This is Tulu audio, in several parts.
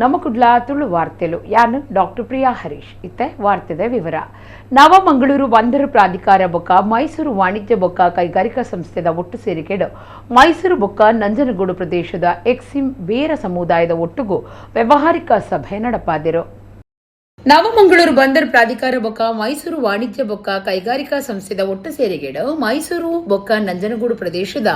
ನಮಕುಡ್ಲ ತುಳು ವಾರ್ತೆಲು ಯಾನು ಡಾಕ್ಟರ್ ಪ್ರಿಯಾ ಹರೀಶ್. ಇತ್ತೆ ವಾರ್ತೆದ ವಿವರ. ನವಮಂಗಳೂರು ಬಂದರು ಪ್ರಾಧಿಕಾರ ಬೊಕ್ಕ ಮೈಸೂರು ವಾಣಿಜ್ಯ ಬೊಕ್ಕ ಕೈಗಾರಿಕಾ ಸಂಸ್ಥೆದ ಒಟ್ಟು ಸೇರಿಕೆಡು ಮೈಸೂರು ಬೊಕ್ಕ ನಂಜನಗೂಡು ಪ್ರದೇಶದ ಎಕ್ಸಿಮ್ ಬೇರ ಸಮುದಾಯದ ಒಟ್ಟುಗು ವ್ಯವಹಾರಿಕ ಸಭೆ ನಡಪಾದಿರು. ನವಮಂಗಳೂರು ಬಂದರ್ ಪ್ರಾಧಿಕಾರ ಬೊಕ್ಕ ಮೈಸೂರು ವಾಣಿಜ್ಯ ಬೊಕ್ಕ ಕೈಗಾರಿಕಾ ಸಂಸ್ಥೆದ ಒಟ್ಟು ಸೇರಿಗೆಡು ಮೈಸೂರು ಬೊಕ್ಕ ನಂಜನಗೂಡು ಪ್ರದೇಶದ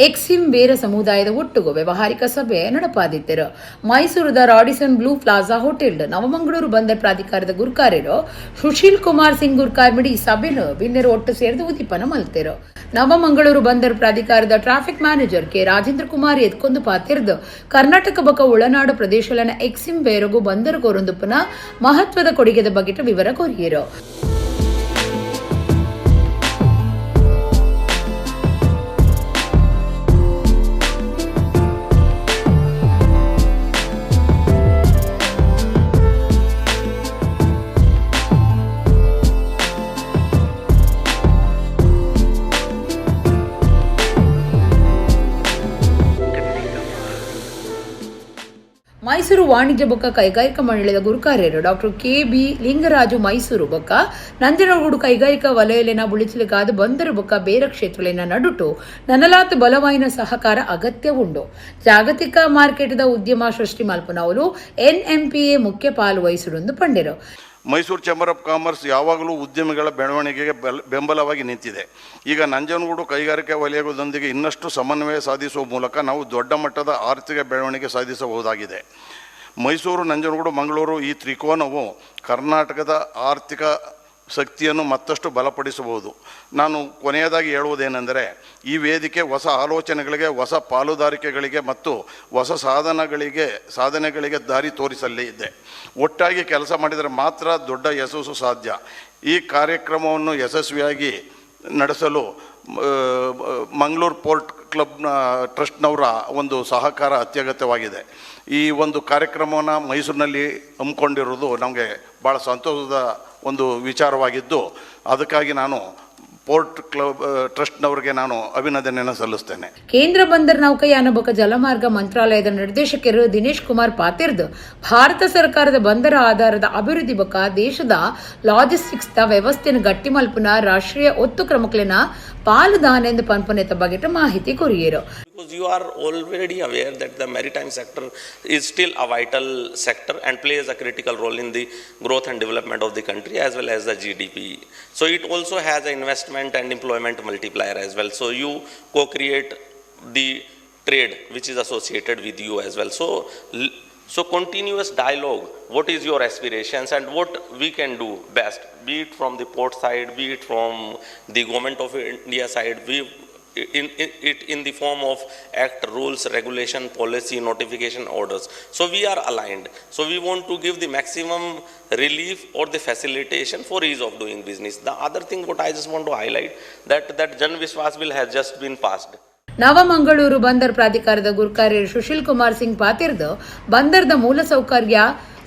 ಎಕ್ಸಿಮ್ ಬೇರ ಸಮುದಾಯದ ಒಟ್ಟುಗು ವ್ಯವಹಾರಿಕ ಸಭೆ ನಡಪಾದಿತ್ತರು. ಮೈಸೂರುದ Radisson Blu plaza hotel Navamangaluru ಬಂದರ್ ಪ್ರಾಧಿಕಾರದ ಗುರ್ಕಾರ್ಯರು ಸುಶೀಲ್ ಕುಮಾರ್ ಸಿಂಗ್ ಗುರ್ಕಾರ್ಮಿಡಿ ಈ ಸಭೆನು ಬಿನ್ನೆರು ಒಟ್ಟು ಸೇರಿದು ಉದ್ದೀಪನ ಮಲ್ತೆರು. ನವಮಂಗಳೂರು ಬಂದರ್ ಪ್ರಾಧಿಕಾರದ traffic manager K Rajendra Kumar ಎತ್ಕೊಂದು ಪಾತಿರ್ದು Karnataka ಬೊಕ್ಕ ಒಳನಾಡು ಪ್ರದೇಶಲನ ಎಕ್ಸಿಮ್ ಬೇರಗು ಬಂದರು ಕೋರೊಂದುಪ್ಪನ ಮಹತ್ವದ ಕೊಡುಗೆದ ಬಗೆಟ ವಿವರ ಕೊರಿಯರು. ಮೈಸೂರು ವಾಣಿಜ್ಯ ಬೊಕ್ಕ ಕೈಗಾರಿಕಾ ಮಂಡಳಿದ ಗುರುಕಾರ್ಯರು doctor K B Lingaraju Mysuru ಬೊಕ್ಕ ನಂಜನಗೂಡು ಕೈಗಾರಿಕಾ ವಲಯಲೆನ ಬುಳಿಚಲಿಗಾದ ಬಂದರು ಬೊಕ್ಕ ಬೇರ ಕ್ಷೇತ್ರಲೆನ ನಡುಟು ನನಲಾತ್ ಬಲವಾಯಿನ ಸಹಕಾರ ಅಗತ್ಯ ಉಂಡು. ಜಾಗತಿಕ ಮಾರ್ಕೆಟ್ದ ಉದ್ಯಮ ಸೃಷ್ಟಿ ಮಲ್ಪುನವುಲು ಎನ್ಎಂಪಿಎ ಮುಖ್ಯ ಪಾಲು ವಹಿಸುಡುಂದು ಪಂಡೆರು. ಮೈಸೂರು chamber of commerce ಯಾವಾಗಲೂ ಉದ್ಯಮಿಗಳ ಬೆಳವಣಿಗೆಗೆ ಬೆಂಬಲವಾಗಿ ನಿಂತಿದೆ. ಈಗ ನಂಜನಗೂಡು ಕೈಗಾರಿಕಾ ವಲಯದೊಂದಿಗೆ ಇನ್ನಷ್ಟು ಸಮನ್ವಯ ಸಾಧಿಸುವ ಮೂಲಕ ನಾವು ದೊಡ್ಡ ಮಟ್ಟದ ಆರ್ಥಿಕ ಬೆಳವಣಿಗೆ ಸಾಧಿಸಬಹುದಾಗಿದೆ. ಮೈಸೂರು, ನಂಜನಗೂಡು, ಮಂಗಳೂರು ಈ ತ್ರಿಕೋನವು ಕರ್ನಾಟಕದ ಆರ್ಥಿಕ ಶಕ್ತಿಯನ್ನು ಮತ್ತಷ್ಟು ಬಲಪಡಿಸಬಹುದು. ನಾನು ಕೊನೆಯದಾಗಿ ಹೇಳುವುದೇನೆಂದರೆ, ಈ ವೇದಿಕೆ ಹೊಸ ಆಲೋಚನೆಗಳಿಗೆ, ಹೊಸ ಪಾಲುದಾರಿಕೆಗಳಿಗೆ ಮತ್ತು ಹೊಸ ಸಾಧನೆಗಳಿಗೆ ದಾರಿ ತೋರಿಸಲಿದೆ. ಒಟ್ಟಾಗಿ ಕೆಲಸ ಮಾಡಿದರೆ ಮಾತ್ರ ದೊಡ್ಡ ಯಶಸ್ಸು ಸಾಧ್ಯ. ಈ ಕಾರ್ಯಕ್ರಮವನ್ನು ಯಶಸ್ವಿಯಾಗಿ ನಡೆಸಲು ಮಂಗಳೂರು ಪೋರ್ಟ್ ಕ್ಲಬ್ನ ಟ್ರಸ್ಟ್ನವರ ಒಂದು ಸಹಕಾರ ಅತ್ಯಗತ್ಯವಾಗಿದೆ. ಈ ಒಂದು ಕಾರ್ಯಕ್ರಮವನ್ನು ಮೈಸೂರಿನಲ್ಲಿ ಹಮ್ಮಿಕೊಂಡಿರುವುದು ನಮಗೆ ಭಾಳ ಸಂತೋಷದ ಒಂದು ವಿಚಾರವಾಗಿದ್ದು, ಅದಕ್ಕಾಗಿ ನಾನು ಪೋರ್ಟ್ ಕ್ಲಬ್ ಟ್ರಸ್ಟ್ನವರಿಗೆ ನಾನು ಅಭಿನಂದನೆಯನ್ನು ಸಲ್ಲಿಸ್ತೇನೆ. ಕೇಂದ್ರ ಬಂದರ್ ನೌಕಾಯಾನ ಬೊಕ್ಕ ಜಲಮಾರ್ಗ ಮಂತ್ರಾಲಯದ ನಿರ್ದೇಶಕರು ದಿನೇಶ್ ಕುಮಾರ್ ಪಾತಿರ್ದು ಭಾರತ ಸರ್ಕಾರದ ಬಂದರ ಆಧಾರದ ಅಭಿವೃದ್ಧಿ ಬೊಕ್ಕ ದೇಶದ ಲಾಜಿಸ್ಟಿಕ್ಸ್ the ವ್ಯವಸ್ಥೆಯನ್ನು ಗಟ್ಟಿ ಮಲ್ಪುನ ರಾಷ್ಟ್ರೀಯ ಒತ್ತು ಕ್ರಮಕ್ಲೆನ ಪಾಲುದಾನೆಂದು ಪನ್ಪುನೆತ ಬಗೆಟ ಮಾಹಿತಿ courier. Because you are already aware that the maritime sector is still a vital sector and plays a critical role in the growth and development of the country as well as the GDP. So it also has an investment and employment multiplier as well. So you co-create the trade which is associated with you as well. So continuous dialogue, what is your aspirations and what we can do best, be it from the port side, be it from the government of India side, we in the form of act, rules, regulation, policy, notification, orders. So we are aligned. So we want to give the maximum relief or the facilitation for ease of doing business. The other thing what I just want to highlight, that Jan Vishwas bill has just been passed. Navamangaluru Bandar ಪ್ರಾಧಿಕಾರದ ಗುರ್ಕಾರ್ಯರು ಸುಶೀಲ್ ಕುಮಾರ್ ಸಿಂಗ್ ಪಾತಿರ್ದು ಬಂದರ್ದ ಮೂಲಸೌಕರ್ಯ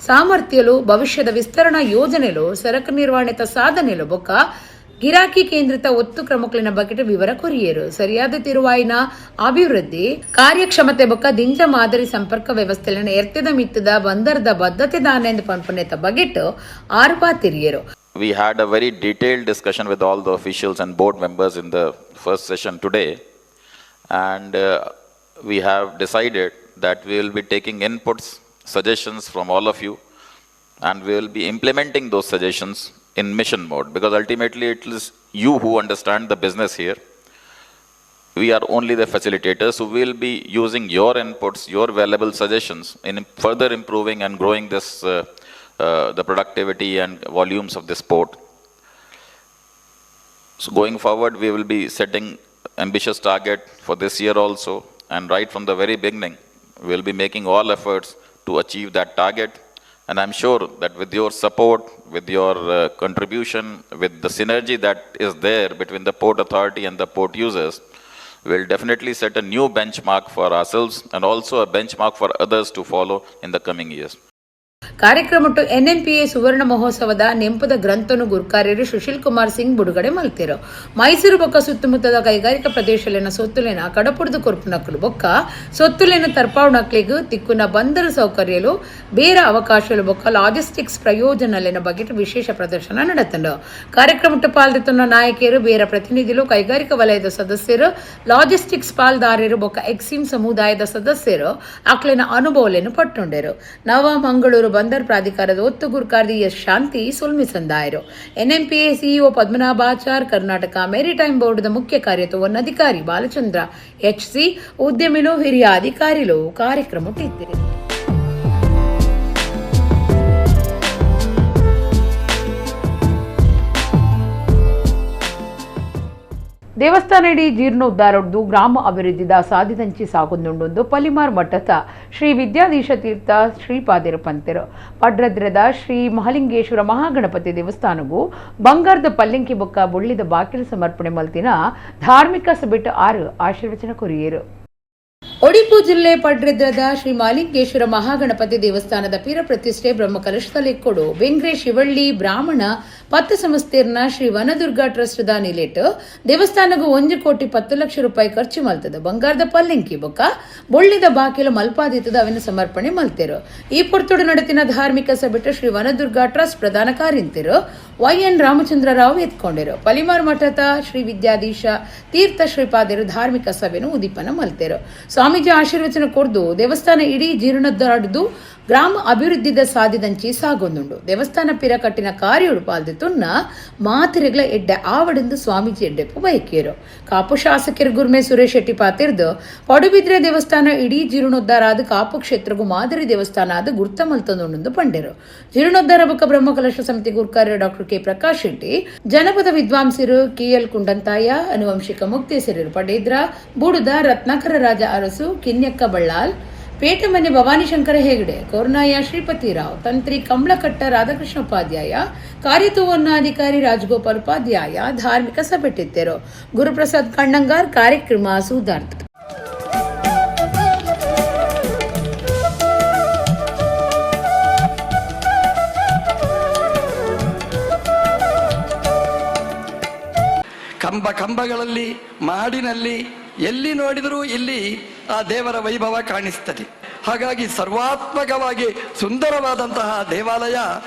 ಸಾಮರ್ಥ್ಯಲು ಭವಿಷ್ಯದ ವಿಸ್ತರಣಾ ಯೋಜನೆಲು ಸರಕು ನಿರ್ವಹಣೆತ ಸಾಧನೆಲು ಬೊಕ್ಕ ಗಿರಾಕಿ ಕೇಂದ್ರಿತ ಒತ್ತು ಕ್ರಮಕ್ಲಿನ ಬಗೆಟ ವಿವರ ಕೊರಿಯರು. ಸರಿಯಾದ ತಿರುವಾಯಿನ ಅಭಿವೃದ್ಧಿ ಕಾರ್ಯಕ್ಷಮತೆ ಬೊಕ್ಕ ದಿಂಜ ಮಾದರಿ ಸಂಪರ್ಕ ವ್ಯವಸ್ಥೆಲಿನ ಎರ್ತೆದ ಮಿತ್ತದ ಬಂದರ್ದ ಬದ್ಧತೆ ದಾನೆಂದು ಪನ್ಪುನೆತ ಬಗೆಟ್ ಆರು ಪಾತಿರಿಯರು. We had a very detailed discussion with all the officials and board members in the first session today, and we have decided that we will be taking inputs, suggestions from all of you, and we will be implementing those suggestions in mission mode, because ultimately it is you who understand the business here. We are only the facilitators, so we will be using your inputs, your valuable suggestions in further improving and growing this the productivity and volumes of this port. So going forward, we will be setting ambitious target for this year also, and right from the very beginning, we will be making all efforts to achieve that target. And I'm sure that with your support, with your contribution, with the synergy that is there between the Port Authority and the port users, we'll definitely set a new benchmark for ourselves and also a benchmark for others to follow in the coming years. ಕಾರ್ಯಕ್ರಮಟ್ಟು ಎನ್ಎಂಪಿಎ ಸುವರ್ಣ ಮಹೋತ್ಸವದ ನೆಂಪದ ಗ್ರಂಥನು ಗುರ್ಕಾರ್ಯರು ಸುಶೀಲ್ ಕುಮಾರ್ ಸಿಂಗ್ ಬಿಡುಗಡೆ ಮಲ್ತೆರು. ಮೈಸೂರು ಬೊಕ್ಕ ಸುತ್ತಮುತ್ತದ ಕೈಗಾರಿಕಾ ಪ್ರದೇಶಲೆನ ಸೊತ್ತುಲೆನ ಕಡಪುಡ್ದು ಕೊರ್ಪುನಕ್ಲು ಬೊಕ್ಕ ಸೊತ್ತುಲೆನ ತರ್ಪಾವುನಕ್ಲೆಗ್ ತಿಕ್ಕುನ ಬಂದರು ಸೌಕರ್ಯಲು ಬೇರೆ ಅವಕಾಶಲು ಬೊಕ್ಕ ಲಾಜಿಸ್ಟಿಕ್ಸ್ ಪ್ರಯೋಜನಲೆನ ಬಗ್ಗೆ ವಿಶೇಷ ಪ್ರದರ್ಶನ ನಡೆತಂಡು. ಕಾರ್ಯಕ್ರಮಟ್ಟು ಪಾಲ್ದೆತ್ತುನ ನಾಯಕಿಯರು, ಬೇರೆ ಪ್ರತಿನಿಧಿಲು, ಕೈಗಾರಿಕಾ ವಲಯದ ಸದಸ್ಯರು, ಲಾಜಿಸ್ಟಿಕ್ಸ್ ಪಾಲ್ದಾರರು ಬೊಕ್ಕ ಎಕ್ಸಿಮ್ ಸಮುದಾಯದ ಸದಸ್ಯರು ಆಕ್ಲೆನ ಅನುಭವಲೆನು ಪಟ್ಟೊಂಡೆರು. ನವ ಮಂಗಳೂರು ಬಂದರ್ ಪ್ರಾಧಿಕಾರದ ಒತ್ತು ಗುರ್ಕಾರ್ದಿ ಎಸ್ ಶಾಂತಿ ಸೊಲ್ಮೆ ಸಂದಾಯರು. NMPA CEO Padmanabhachar, Karnataka maritime ಬೋರ್ಡ್ದ ಮುಖ್ಯ ಕಾರ್ಯತುವನ್ನ ಅಧಿಕಾರಿ ಬಾಲಚಂದ್ರ ಎಚ್ಸಿ, ಉದ್ಯಮಿಲು, ಹಿರಿಯ ಅಧಿಕಾರಿಲು ಕಾರ್ಯಕ್ರಮಟ್ಟಿದ್ದರು. ದೇವಸ್ಥಾನ ಇಡೀ ಜೀರ್ಣೋದ್ಧಾರೊಡ್ದು ಗ್ರಾಮ ಅಭಿವೃದ್ಧಿದ ಸಾಧಿದಂಚಿ ಸಾಗುಂದುಂಡೊಂದು ಪಲಿಮಾರ್ ಮಠದ ಶ್ರೀ ವಿದ್ಯಾಧೀಶ ತೀರ್ಥ ಶ್ರೀಪಾದಿರು ಪಂತೆರು. ಪಡ್ರದ್ರದ ಶ್ರೀ ಮಹಾಲಿಂಗೇಶ್ವರ ಮಹಾಗಣಪತಿ ದೇವಸ್ಥಾನಗೂ ಬಂಗಾರದ ಪಲ್ಲಿಂಕಿ ಬೊಕ್ಕ ಬೊಳ್ಳಿದ ಬಾಕಿಲು ಸಮರ್ಪಣೆ ಮಲ್ತಿನ ಧಾರ್ಮಿಕ ಸಭೆಟ್ 6 ಆಶೀರ್ವಚನ ಕೊರಿಯರು. ಒಡಿಪು ಜಿಲ್ಲೆ ಪಡ್ರೆದ್ರದ ಶ್ರೀ ಮಾಲಿಂಗೇಶ್ವರ ಮಹಾಗಣಪತಿ ದೇವಸ್ಥಾನದ ಪೀರ ಪ್ರತಿಷ್ಠೆ ಬ್ರಹ್ಮಕಲಶದಲ್ಲಿಕ್ಕೊಡು ಬೆಂಗ್ರೆ ಶಿವಳ್ಳಿ ಬ್ರಾಹ್ಮಣ ಪತ್ತು ಸಂಸ್ಥೆರ್ನ ಶ್ರೀ ವನದುರ್ಗಾ ಟ್ರಸ್ಟ್ the ನಿಲೆಟ್ ದೇವಸ್ಥಾನಗೂ 1 ಕೋಟಿ 10 ಲಕ್ಷ ರೂಪಾಯಿ ಖರ್ಚು ಮಲ್ತದ ಬಂಗಾರದ ಪಲ್ಲಿಂಕಿ ಬೊಕ್ಕ ಬೊಳ್ಳಿದ ಬಾಕಿಲು ಮಲ್ಪಾದಿತ್ತದ ಅವಿನ ಸಮರ್ಪಣೆ ಮಲ್ತೆರು. ಈ ಪೊರ್ತುಡು ನಡತಿನ ಧಾರ್ಮಿಕ ಸಭೆಟ್ ಶ್ರೀ ವನದುರ್ಗಾ ಟ್ರಸ್ಟ್ ಪ್ರಧಾನ ಕಾರ್ಯಂತಿರು ವೈ.ಎನ್. ರಾಮಚಂದ್ರ ರಾವ್ ಎತ್ಕೊಂಡಿರು. ಪಲಿಮಾರ್ ಮಠದ ಶ್ರೀ ವಿದ್ಯಾಧೀಶ ತೀರ್ಥ ಶ್ರೀಪಾದರು ಧಾರ್ಮಿಕ ಸಭೆನು ಉದ್ದೀಪನ ಮಲ್ತೆರು. ಸ್ವಾಮೀಜಿ ಆಶೀರ್ವಚನ ಕೊರ್ದು ದೇವಸ್ಥಾನ ಇಡೀ ಜೀರ್ಣೋದ್ಧಾರಡ್ದು ಗ್ರಾಮ ಅಭಿವೃದ್ಧಿದ ಸಾಧಿದಂಚಿ ಸಾಗೊಂದುಂಡು. ದೇವಸ್ಥಾನ ಪಿರ ಕಟ್ಟಿನ ಕಾರ್ಯಡು ಪಾಲ್ದಿತ್ತುನ್ನ ಮಾತಿರೆಗ್ಲ ಎಡ್ಡೆ ಆವಡೆಂದು ಸ್ವಾಮೀಜಿ ಎಡ್ಡೆಪ್ಪು ಬಯಕಿಯರು. ಕಾಪು ಶಾಸಕರು ಗುರ್ಮೆ ಸುರೇಶ್ ಶೆಟ್ಟಿ ಪಾತಿರ್ದು ಪಡುಬಿದ್ರೆ ದೇವಸ್ಥಾನ ಇಡೀ ಜೀರ್ಣೋದ್ಧಾರ ಆದ ಕಾಪು ಕ್ಷೇತ್ರಗೂ ಮಾದರಿ ದೇವಸ್ಥಾನ ಆದ ಗುರ್ತ ಮಲ್ತೊಂದುಂಡು ಪಂಡೆರು. ಜೀರ್ಣೋದ್ಧಾರ ಬೊಕ್ಕ ಬ್ರಹ್ಮಕಲಶ ಸಮಿತಿ ಗುರ್ಕಾರ್ಯ ಡಾಕ್ಟರ್ ಕೆ ಪ್ರಕಾಶ್ ಶೆಟ್ಟಿ, ಜನಪದ ವಿದ್ವಾಂಸರು ಕೆಎಲ್ ಕುಂಡಂತಾಯ, ಅನುವಂಶಿಕ ಮುಕ್ತೇಸರರು ಪಡೇದ್ರ ಬೂಡುದ ರತ್ನಾಕರ ರಾಜ ಅರಸು, ಕಿನ್ಯಕ್ಕ ಬಳ್ಳಾಲ್, ಪೇಟಮನೆ ಭವಾನಿಶಂಕರ ಹೆಗಡೆ, ಕೋರ್ನಾಯ ಶ್ರೀಪತಿರಾವ್, ತಂತ್ರಿ ಕಮಲಕಟ್ಟ ರಾಧಾಕೃಷ್ಣ ಉಪಾಧ್ಯಾಯ, ಕಾರ್ಯತುವನ್ನಾಧಿಕಾರಿ ರಾಜಗೋಪಾಲ್ ಉಪಾಧ್ಯಾಯ ಧಾರ್ಮಿಕ ಸಭೆಟ್ಟಿದ್ದರು. ಗುರುಪ್ರಸಾದ್ ಕಣ್ಣಂಗಾರ್ ಕಾರ್ಯಕ್ರಮ ಸುಧಾರ್ಥ. ಕಂಬ ಕಂಬಗಳಲ್ಲಿ, ಮಾಡಿನಲ್ಲಿ, ಎಲ್ಲಿ ನೋಡಿದರೂ ಇಲ್ಲಿ ಆ ದೇವರ ವೈಭವ ಕಾಣಿಸ್ತದೆ. ಹಾಗಾಗಿ ಸರ್ವಾತ್ಮಕವಾಗಿ ಸುಂದರವಾದಂತಹ ದೇವಾಲಯ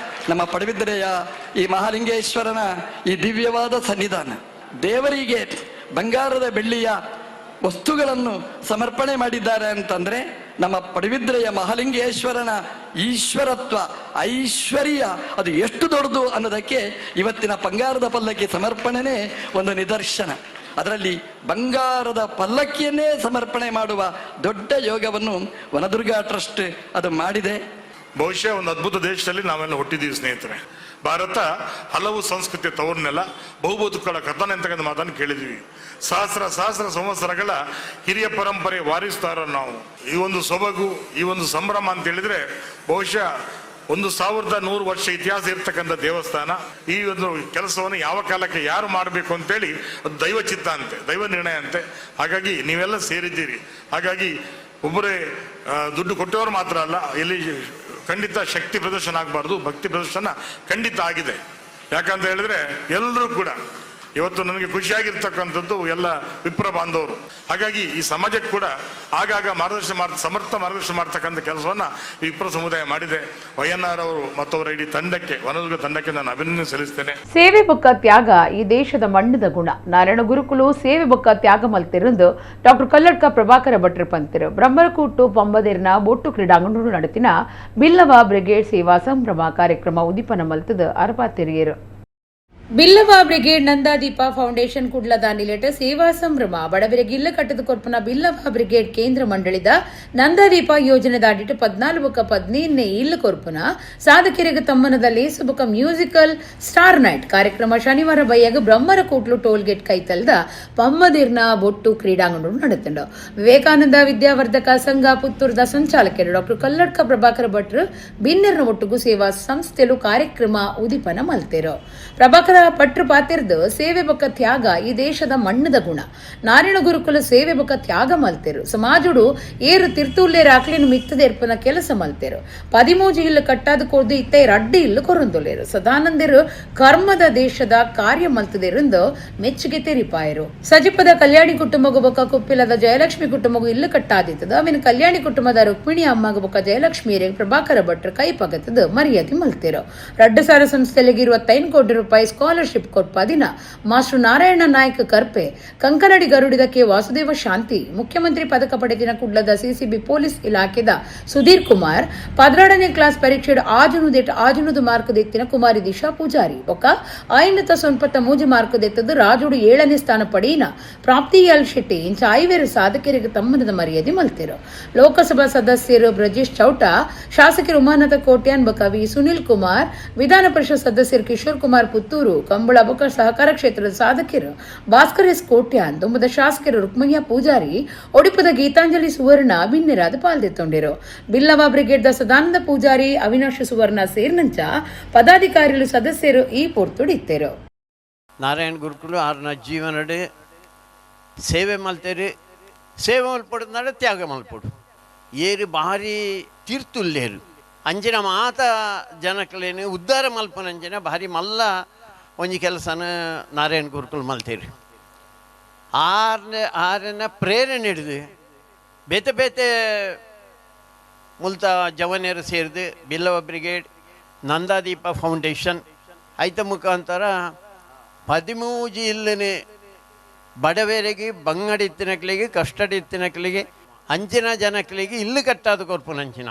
ನಮ್ಮ ಪಡುಬಿದ್ರೆಯ ಈ ಮಹಾಲಿಂಗೇಶ್ವರನ ಈ ದಿವ್ಯವಾದ ಸನ್ನಿಧಾನ. ದೇವರಿಗೆ ಬಂಗಾರದ ಬೆಳ್ಳಿಯ ವಸ್ತುಗಳನ್ನು ಸಮರ್ಪಣೆ ಮಾಡಿದ್ದಾರೆ ಅಂತಂದ್ರೆ ನಮ್ಮ ಪಡುಬಿದ್ರೆಯ ಮಹಾಲಿಂಗೇಶ್ವರನ ಈಶ್ವರತ್ವ, ಐಶ್ವರ್ಯ ಅದು ಎಷ್ಟು ದೊಡ್ಡದು ಅನ್ನೋದಕ್ಕೆ ಇವತ್ತಿನ ಬಂಗಾರದ ಪಲ್ಲಕ್ಕಿ ಸಮರ್ಪಣೆನೇ ಒಂದು ನಿದರ್ಶನ. ಅದರಲ್ಲಿ ಬಂಗಾರದ ಪಲ್ಲಕ್ಕಿಯನ್ನೇ ಸಮರ್ಪಣೆ ಮಾಡುವ ದೊಡ್ಡ ಯೋಗವನ್ನು ವನದುರ್ಗಾ ಟ್ರಸ್ಟ್ ಅದು ಮಾಡಿದೆ. ಬಹುಶಃ ಒಂದು ಅದ್ಭುತ ದೇಶದಲ್ಲಿ ನಾವೆಲ್ಲ ಹುಟ್ಟಿದ್ದೀವಿ ಸ್ನೇಹಿತರೆ. ಭಾರತ ಹಲವು ಸಂಸ್ಕೃತಿಯ ತವರ್ನೆಲ, ಬಹುಬದುಕುಗಳ ಕಥನ ಅಂತಕ್ಕಂಥ ಮಾತನ್ನು ಕೇಳಿದ್ವಿ. ಸಹಸ್ರ ಸಹಸ್ರ ಸಂವತ್ಸರಗಳ ಹಿರಿಯ ಪರಂಪರೆ ವಾರಿಸ್ತಾರ ನಾವು. ಈ ಒಂದು ಸೊಬಗು, ಈ ಒಂದು ಸಂಭ್ರಮ ಅಂತ ಹೇಳಿದ್ರೆ, ಬಹುಶಃ 1100 ವರ್ಷ ಇತಿಹಾಸ ಇರ್ತಕ್ಕಂಥ ದೇವಸ್ಥಾನ. ಈ ಒಂದು ಕೆಲಸವನ್ನು ಯಾವ ಕಾಲಕ್ಕೆ ಯಾರು ಮಾಡಬೇಕು ಅಂತೇಳಿ ಅದು ದೈವ ಚಿತ್ತ ಅಂತೆ, ದೈವ ನಿರ್ಣಯ ಅಂತೆ. ಹಾಗಾಗಿ ನೀವೆಲ್ಲ ಸೇರಿದ್ದೀರಿ. ಹಾಗಾಗಿ ಒಬ್ಬರೇ ದುಡ್ಡು ಕೊಟ್ಟವರು ಮಾತ್ರ ಅಲ್ಲ, ಇಲ್ಲಿ ಖಂಡಿತ ಶಕ್ತಿ ಪ್ರದರ್ಶನ ಆಗಬಾರ್ದು, ಭಕ್ತಿ ಪ್ರದರ್ಶನ ಖಂಡಿತ ಆಗಿದೆ. ಯಾಕಂತ ಹೇಳಿದ್ರೆ ಎಲ್ಲರೂ ಕೂಡ ಇವತ್ತು ನನಗೆ ಖುಷಿಯಾಗಿರ್ತಕ್ಕಂಥದ್ದು ಎಲ್ಲ ವಿಪ್ರ ಬಾಂಧವರು. ಹಾಗಾಗಿ ಈ ಸಮಾಜಕ್ಕೆ ಕೂಡ ಆಗಾಗ ಮಾರ್ಗದರ್ಶನ ಮಾಡ್ ಸಮರ್ಥ ಮಾರ್ಗದರ್ಶನ ಮಾಡ್ತಕ್ಕಂಥ ಕೆಲಸವನ್ನ ಈ ವಿಪ್ರ ಸಮುದಾಯ ಮಾಡಿದೆ. ವೈಎನ್ಆರ್ ಅವರು ಮತ್ತು ಅವರ ಇಡೀ ತಂಡಕ್ಕೆ, ವನದುರ್ಗ ತಂಡಕ್ಕೆ ನಾನು ಅಭಿನಂದನೆ ಸಲ್ಲಿಸ್ತೇನೆ. ಸೇವೆ ಬೊಕ್ಕ ತ್ಯಾಗ ಈ ದೇಶದ ಮಣ್ಣದ ಗುಣ. ನಾರಾಯಣ ಗುರುಕುಲು ಸೇವೆ ಬೊಕ್ಕ ತ್ಯಾಗ ಮಲ್ತಿರಂದು ಡಾಕ್ಟರ್ ಕಲ್ಲಡ್ಕ ಪ್ರಭಾಕರ ಭಟ್ರು ಪಂತಿರು. ಬ್ರಹ್ಮರಕೂಟು ಪಂಬದಿರ್ನ ಬೊಟ್ಟು ಕ್ರೀಡಾಂಗಣ ನಡೆತಿನ ಬಿಲ್ಲವ ಬ್ರಿಗೇಡ್ ಸೇವಾ ಸಂಭ್ರಮ ಕಾರ್ಯಕ್ರಮ ಉದ್ದೀಪನ ಮಲ್ತದ ಅರಪಾತಿರಿಯರು. ಬಿಲ್ಲವ ಬ್ರಿಗೇಡ್ ನಂದಾದೀಪ ಫೌಂಡೇಶನ್ ಕುಡ್ಲದ ನಿಲೆಟ ಸೇವಾ ಸಂಭ್ರಮ ಬಡವರಿಗೆ ಇಲ್ಲ ಕಟ್ಟದ ಕೊರ್ಪನ ಬಿಲ್ಲವ ಬ್ರಿಗೇಡ್ ಕೇಂದ್ರ ಮಂಡಳಿದ ನಂದಾದೀಪ ಯೋಜನೆ ದಾಟಿಟ್ಟು 14 15ನೇ ಇಲ್ಲ ಕೊರ್ಪುನ ಸಾಧಕರಿಗೆ ತಮ್ಮನದ ಲೇಸುಬುಕ musical star night ಕಾರ್ಯಕ್ರಮ ಶನಿವಾರ ಬೈಯಾಗ ಬ್ರಹ್ಮರಕೋಟ್ಲು ಟೋಲ್ ಗೇಟ್ ಕೈತಲ್ದ ಪಮ್ಮದಿರ್ನ ಬೊಟ್ಟು ಕ್ರೀಡಾಂಗಣ ನಡೆತಂಡು. ವಿವೇಕಾನಂದ ವಿದ್ಯಾವರ್ಧಕ ಸಂಘ ಪುತ್ತೂರದ ಸಂಚಾಲಕರು ಡಾಕ್ಟರ್ ಕಲ್ಲಡ್ಕ ಪ್ರಭಾಕರ ಭಟ್ರು ಬಿನ್ನೆರ್ನ ಒಟ್ಟುಗು ಸೇವಾ ಸಂಸ್ಥೆಲು ಕಾರ್ಯಕ್ರಮ ಉದ್ದೀಪನ ಮಲ್ತೇರು. ಪ್ರಭಾಕರ Prabhakar Bhatru ಪಾತೆರ್ದು ಸೇವೆ ಬೊಕ್ಕ ತ್ಯಾಗ ಈ ದೇಶದ ಮಣ್ಣದ ಗುಣ. ನಾರಾಯಣ ಗುರುಕುಲ ಸೇವೆ ಬೊಕ್ಕ ತ್ಯಾಗ ಮಲ್ತೆರು. ಸಮಾಜಡು ಏರು ತಿರ್ತುಲ್ಲೇರು ಆಕ್ಲಿನ ಮಿತ್ತದೇರ್ಪನ ಕೆಲಸ ಮಲ್ತೆರು. 13 ಇಲ್ಲು ಕಟ್ಟಾದ ಕೊರ್ದು ಇತ್ತೆ ರಡ್ಡು ಇಲ್ಲು ಕೊರೊಂದುಲ್ಲೇರು. ಸದಾನಂದರು ಕರ್ಮದ ದೇಶದ ಕಾರ್ಯ ಮಲ್ತದೇರೆಂದು ಮೆಚ್ಚುಗೆ ತೆರಿಪಾಯರು. ಸಜಿಪದ ಕಲ್ಯಾಣಿ ಕುಟುಂಬಗು ಬೊಕ್ಕ ಕುಪ್ಪಿಲದ ಜಯಲಕ್ಷ್ಮಿ ಕುಟುಂಬಗು ಇಲ್ಲು ಕಟ್ಟಾದಿತ್ತದ. ಅವಿನ ಕಲ್ಯಾಣಿ ಕುಟುಂಬದ ರುಕ್ಮಿಣಿ ಅಮ್ಮಗ ಬೊಕ್ಕ ಜಯಲಕ್ಷ್ಮಿಯರಿಗೆ ಪ್ರಭಾಕರ ಭಟ್ರು ಕೈ ಪಗತದ ಮರ್ಯಾದೆ ಮಲ್ತೆರು. 2000 ಸಂಸ್ಥೆಗಳಿಗೆ 25 ಕೋಟಿ ರೂಪಾಯಿ ಸ್ಕಾಲರ್ಶಿಪ್ ಕೊಟ್ಪಾದಿನ ಮಾಸ್ಟರ್ ನಾರಾಯಣ ನಾಯ್ಕ ಕರ್ಪೆ, ಕಂಕನಡಿ ಗರುಡಿದ ಕೆ ವಾಸುದೇವ ಶಾಂತಿ, ಮುಖ್ಯಮಂತ್ರಿ ಪದಕ ಪಡೆದಿನ ಕುಡ್ಲದ ಸಿಸಿಬಿ ಪೊಲೀಸ್ ಇಲಾಖೆದ ಸುಧೀರ್ ಕುಮಾರ್, 12ನೇ ಕ್ಲಾಸ್ ಪರೀಕ್ಷೆ ಆಜುನುದು ಮಾರ್ಕ್ ದೆತ್ತಿನ ಕುಮಾರಿ ದಿಶಾ ಪೂಜಾರಿ ಬೊಕ್ಕ 593 ಮಾರ್ಕ್ ದೆತ್ತದ್ದು ರಾಜುಡು 7ನೇ ಸ್ಥಾನ ಪಡೆಯಿನ ಪ್ರಾಪ್ತಿ ಎಲ್ ಶೆಟ್ಟಿ ಇಂಚ ಐವೇರು ಸಾಧಕರಿಗೆ ತಮ್ಮನದ ಮರ್ಯಾದೆ ಮಲ್ತಿರು. ಲೋಕಸಭಾ ಸದಸ್ಯರು ಬ್ರಜೇಶ್ ಚೌಟ, ಶಾಸಕರು ಉಮಾನಾಥ ಕೋಟ್ಯಾನ್ ಬೊಕ್ಕ ವಿ ಸುನಿಲ್ ಕುಮಾರ್, ವಿಧಾನ ಪರಿಷತ್ ಸದಸ್ಯರು ಕಿಶೋರ್ ಕುಮಾರ್ ಪುತ್ತೂರು, ಕಂಬಳ ಬೊಕ್ಕ ಸಹಕಾರ ಕ್ಷೇತ್ರದ ಸಾಧಕರು ಭಾಸ್ಕರ್ ಎಸ್ ಕೋಟ್ಯಾನ್, ದುಂಬದ ಶಾಸಕರು ರುಕ್ಮಯ್ಯ ಪೂಜಾರಿ, ಒಡಿಪದ ಗೀತಾಂಜಲಿ ಸುವರ್ಣ ಬಿನ್ನೆರಾದ ಪಾಲ್ದೆತ್ತೊಂಡಿರು. ಬಿಲ್ಲವ ಬ್ರಿಗೇಡ್ದ ಸದಾನಂದ ಪೂಜಾರಿ, ಅವಿನಾಶ್ ಸುವರ್ಣ ಸೇರಿನಂಚ ಪದಾಧಿಕಾರಿಗಳು ಸದಸ್ಯರು ಈ ಪೊರ್ತುಡಿತ್ತೆರು. ನಾರಾಯಣ ಗುರುಕುಲು ಆರ್ನ ಜೀವನಡೆ ಸೇವೆ ಮಲ್ತೇರಿ, ಸೇವೆ ಮಲ್ಪಡು ನಡೆ ತ್ಯಾಗ ಮಲ್ಪಡು ಏರು ಭಾರಿ ತೀರ್ತುಲ್ಲೇರು. ಅಂಚಿನ ಮಾತ ಜನಕ್ಲೇನು ಉದ್ಧಾರ ಮಲ್ಪನಂಚಿನ ಭಾರಿ ಮಲ್ಲ ಒಂಜಿ ಕೆಲಸನ ನಾರಾಯಣ ಗುರುಕುಲು ಮಲ್ತೇರಿ. ಆರನ ಪ್ರೇರಣೆ ಹಿಡಿದು ಬೇತೆ ಬೇತೆ ಮುಲ್ತ ಜವನಿಯರು ಸೇರಿದು ಬಿಲ್ಲವ ಬ್ರಿಗೇಡ್, ನಂದಾದೀಪ ಫೌಂಡೇಶನ್ ಐತ ಮುಖಾಂತರ 13 ಇಲ್ಲನೆ ಬಡವರಿಗೆ, ಬಂಗಡಿ ಇತ್ತಿನಕ್ಲಿಗೆ, ಕಷ್ಟಡಿ ಇತ್ತಿನಕ್ಲಿಗೆ, ಅಂಚಿನ ಜನಕ್ಲಿಗೆ ಇಲ್ಲು ಕಟ್ಟಾದ ಕೊರ್ಪುನಂಚಿನ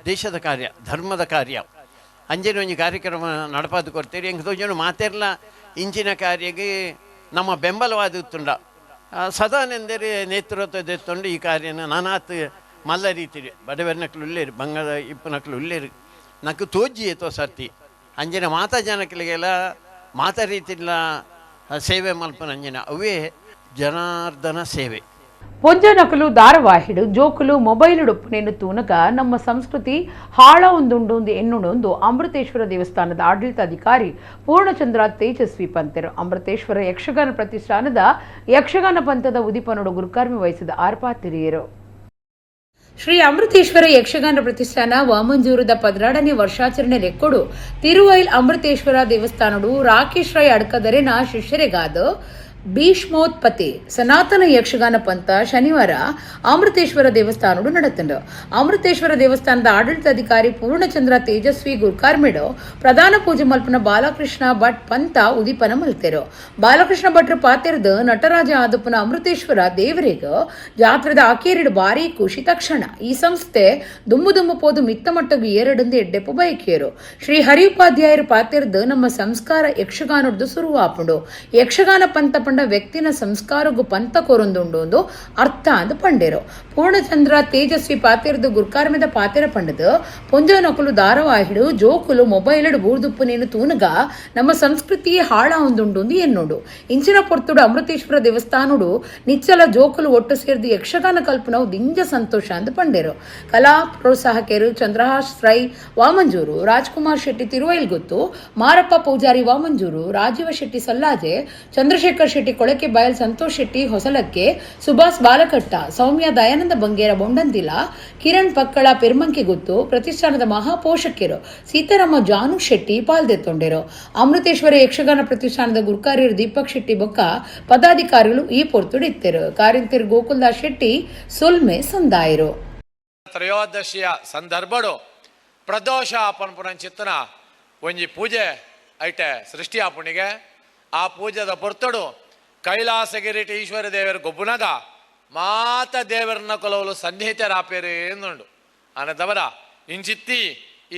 ದೇಶದ ಕಾರ್ಯ, ಧರ್ಮದ ಕಾರ್ಯ ಅಂಚಿನ ಒಂಜಿ ಕಾರ್ಯಕ್ರಮ ನಡಪಾದ ಕೊಡ್ತೀರಿ. ಎಂಕ್ ತೋಜನು ಮಾತೆರ್ಲ ಇಂಚಿನ ಕಾರ್ಯಗೆ ನಮ್ಮ ಬೆಂಬಲವಾದ ಉತ್ತುಂಡ ಸದಾನೆಂದರೆ ನೇತೃತ್ವ ದೆತ್ತೊಂಡು ಈ ಕಾರ್ಯನ ನಾನಾತ್ ಮಲ್ಲ ರೀತಿರಿ ಬಡವರ್ನಕ್ಲು ಉಲ್ಲೇರು, ಬಂಗದ ಇಪ್ಪನಕ್ಲು ಉಲ್ಲೇರು ನಕ್ಕು ತೋಜಿ ಏತೋ ಸರ್ತಿ ಅಂಜಿನ ಮಾತಾ ಜನಕ್ಲಿಗೆಲ್ಲ ಮಾತಾ ರೀತಿಲ್ಲ ಸೇವೆ ಮಲ್ಪನ ಅಂಜಿನ ಅವೇ ಜನಾರ್ದನ ಸೇವೆ. ಪೊಂಜನಕಲು ಧಾರಾವಾಹಿಡು ಜೋಕುಲು ಮೊಬೈಲ್ ಉಡುಪುನೇನು ತೂನಗ ನಮ್ಮ ಸಂಸ್ಕೃತಿ ಹಾಳ ಒಂದುಂಡು ಎನ್ನುಂಡು ಅಮೃತೇಶ್ವರ ದೇವಸ್ಥಾನದ ಆಡಳಿತಾಧಿಕಾರಿ ಪೂರ್ಣಚಂದ್ರ ತೇಜಸ್ವಿ ಪಂತೆರು. ಅಮೃತೇಶ್ವರ ಯಕ್ಷಗಾನ ಪ್ರತಿಷ್ಠಾನದ ಯಕ್ಷಗಾನ ಪಂಥದ ಉದಿಪನೋಡು ಗುರುಕರ್ಮಿ ವಹಿಸಿದ ಆರ್ಪಾತಿರಿಯರು. ಶ್ರೀ ಅಮೃತೇಶ್ವರ ಯಕ್ಷಗಾನ ಪ್ರತಿಷ್ಠಾನ ವಾಮಂಜೂರದ 12ನೇ ವರ್ಷಾಚರಣೆ ಲೆಕ್ಕೊಡು ತಿರುವೈಲ್ ಅಮೃತೇಶ್ವರ ದೇವಸ್ಥಾನಡು ರಾಕೇಶ್ ರೈ ಅಡ್ಕದರೆನ ಶಿಷ್ಯರಿಗಾದ ಭೀಷ್ಮೋತ್ಪತಿ ಸನಾತನ ಯಕ್ಷಗಾನ ಪಂಥ ಶನಿವಾರ ಅಮೃತೇಶ್ವರ ದೇವಸ್ಥಾನಡು ನಡೆತಂಡು. ಅಮೃತೇಶ್ವರ ದೇವಸ್ಥಾನದ ಆಡಳಿತಾಧಿಕಾರಿ ಪೂರ್ಣಚಂದ್ರ ತೇಜಸ್ವಿ ಗುರ್ಕಾರ್ಮೇಡು ಪ್ರಧಾನ ಪೂಜೆ ಮಲ್ಪನ ಬಾಲಕೃಷ್ಣ ಭಟ್ ಪಂಥ ಉದಿಪನ ಮಲ್ತೆರು. ಬಾಲಕೃಷ್ಣ ಭಟ್ರು ಪಾತೆರ್ದು ನಟರಾಜ ಆದಪ್ಪನ ಅಮೃತೇಶ್ವರ ದೇವರಿಗ ಜಾತ್ರೆದ ಆಕೇರಿಡು ಭಾರಿ ಖುಷಿ ತಕ್ಷಣ ಈ ಸಂಸ್ಥೆ ದುಂಬು ದುಂಬು ಪೋದು ಮಿತ್ತ ಮಟ್ಟಗು ಎರಡಂದು ಎಡ್ಡೆಪ್ಪು ಬಯಕಿಯರು. ಶ್ರೀ ಹರಿ ಉಪಾಧ್ಯಾಯರು ಪಾತೆರ್ದು ನಮ್ಮ ಸಂಸ್ಕಾರ ಯಕ್ಷಗಾನದ್ದು ಸುರುವಾಪುಂಡು. ಯಕ್ಷಗಾನ ಪಂಥ ಪಂಡ ವ್ಯಕ್ತಿನ ಸಂಸ್ಕಾರಗು ಪಂಥ ಕೊರೊಂದುಂಡು ಅರ್ಥ ಅಂದು ಪಂಡೇರು. ಪೂರ್ಣಚಂದ್ರ ತೇಜಸ್ವಿ ಪಾತೆರ್ದು ಗುರ್ಕಾರ್ಮೆದ ಪಾತೆರ ಪಂಡದು ಪೊಂಜನಕುಲು ಧಾರಾವಾಹಿಡು ಜೋಕುಲು ಮೊಬೈಲಡು ಬೂರ್ದುಪ್ಪು ನೇನು ತೂನಗ ನಮ್ಮ ಸಂಸ್ಕೃತಿ ಹಾಳ ಒಂದುಂಡು ಎನ್ನುಂಡು. ಇಂಚಿನ ಪೊರ್ತುಡು ಅಮೃತೇಶ್ವರ ದೇವಸ್ಥಾನಡು ನಿಚ್ಚಲ ಜೋಕುಲು ಒಟ್ಟು ಸೇರಿದು ಯಕ್ಷಗಾನ ಕಲ್ಪನವು ದಿಂಜ ಸಂತೋಷ ಅಂದು ಪಂಡೇರು. ಕಲಾ ಪ್ರೋತ್ಸಾಹಕರು ಚಂದ್ರಹಾಸ್ ರೈ ವಾಮಂಜೂರು, ರಾಜ್ಕುಮಾರ್ ಶೆಟ್ಟಿ ತಿರುವೈಲ್ಗುತ್ತು, ಮಾರಪ್ಪ ಪೂಜಾರಿ ವಾಮಂಜೂರು, ರಾಜೀವ ಶೆಟ್ಟಿ ಸಲ್ಲಾಜೆ, ಚಂದ್ರಶೇಖರ್ ಶೆಟ್ಟಿ ಕೊಳಕೆ ಬಯಲ್, ಸಂತೋಷ್ ಶೆಟ್ಟಿ ಹೊಸಲಕ್ಕೆ, ಸುಭಾಷ್ ಬಾಲಕಟ್ಟ, ಸೌಮ್ಯ ದಯಾನಂದ ಬಂಗೇರ ಬೊಂಡಂದಿಲ, ಕಿರಣ್ ಪಕ್ಕಳ ಪೆರ್ಮಂಕೆ ಗುತ್ತು, ಪ್ರತಿಷ್ಠಾನದ ಮಹಾಪೋಷಕರು ಸೀತಾರಾಮ ಜಾನು ಶೆಟ್ಟಿ ಪಾಲ್ದೆತ್ತೊಂಡಿರು. ಅಮೃತೇಶ್ವರ ಯಕ್ಷಗಾನ ಪ್ರತಿಷ್ಠಾನದ ಗುರ್ಕಾರ್ಯರು ದೀಪಕ್ ಶೆಟ್ಟಿ ಬೊಕ್ಕ ಪದಾಧಿಕಾರಿಗಳು ಈ ಪೊರ್ತುಡಿತ್ತೆರು. ಕಾರಿಂತಿರು ಗೋಕುಲ್ದಾಸ್ ಶೆಟ್ಟಿ ಸೊಲ್ಮೆ ಸಂದಾಯರು. ತ್ರಯೋದಶಿಯ ಸಂದರ್ಭಡು ಪ್ರದೋಷ ಪನ್ಪುನಂಚಿತ್ತನ ಒಂಜಿ ಪೂಜೆ ಐಟೆ ಸೃಷ್ಟಿ ಆಪುಣಿಗೆ ಆ ಪೂಜೆದ ಪೊರ್ತುಡು ಕೈಲಾಸಗಿರಿಟ ಈಶ್ವರ ದೇವರ ಗೊಬ್ಬುನಗ ಮಾತ ದೇವರನ್ನ ಕೊಲವಲು ಸನ್ನಿಹಿತರಾಪೇರಿ ಎಂದುಂಡು. ಅನದವರ ಇಂಚಿತ್ತಿ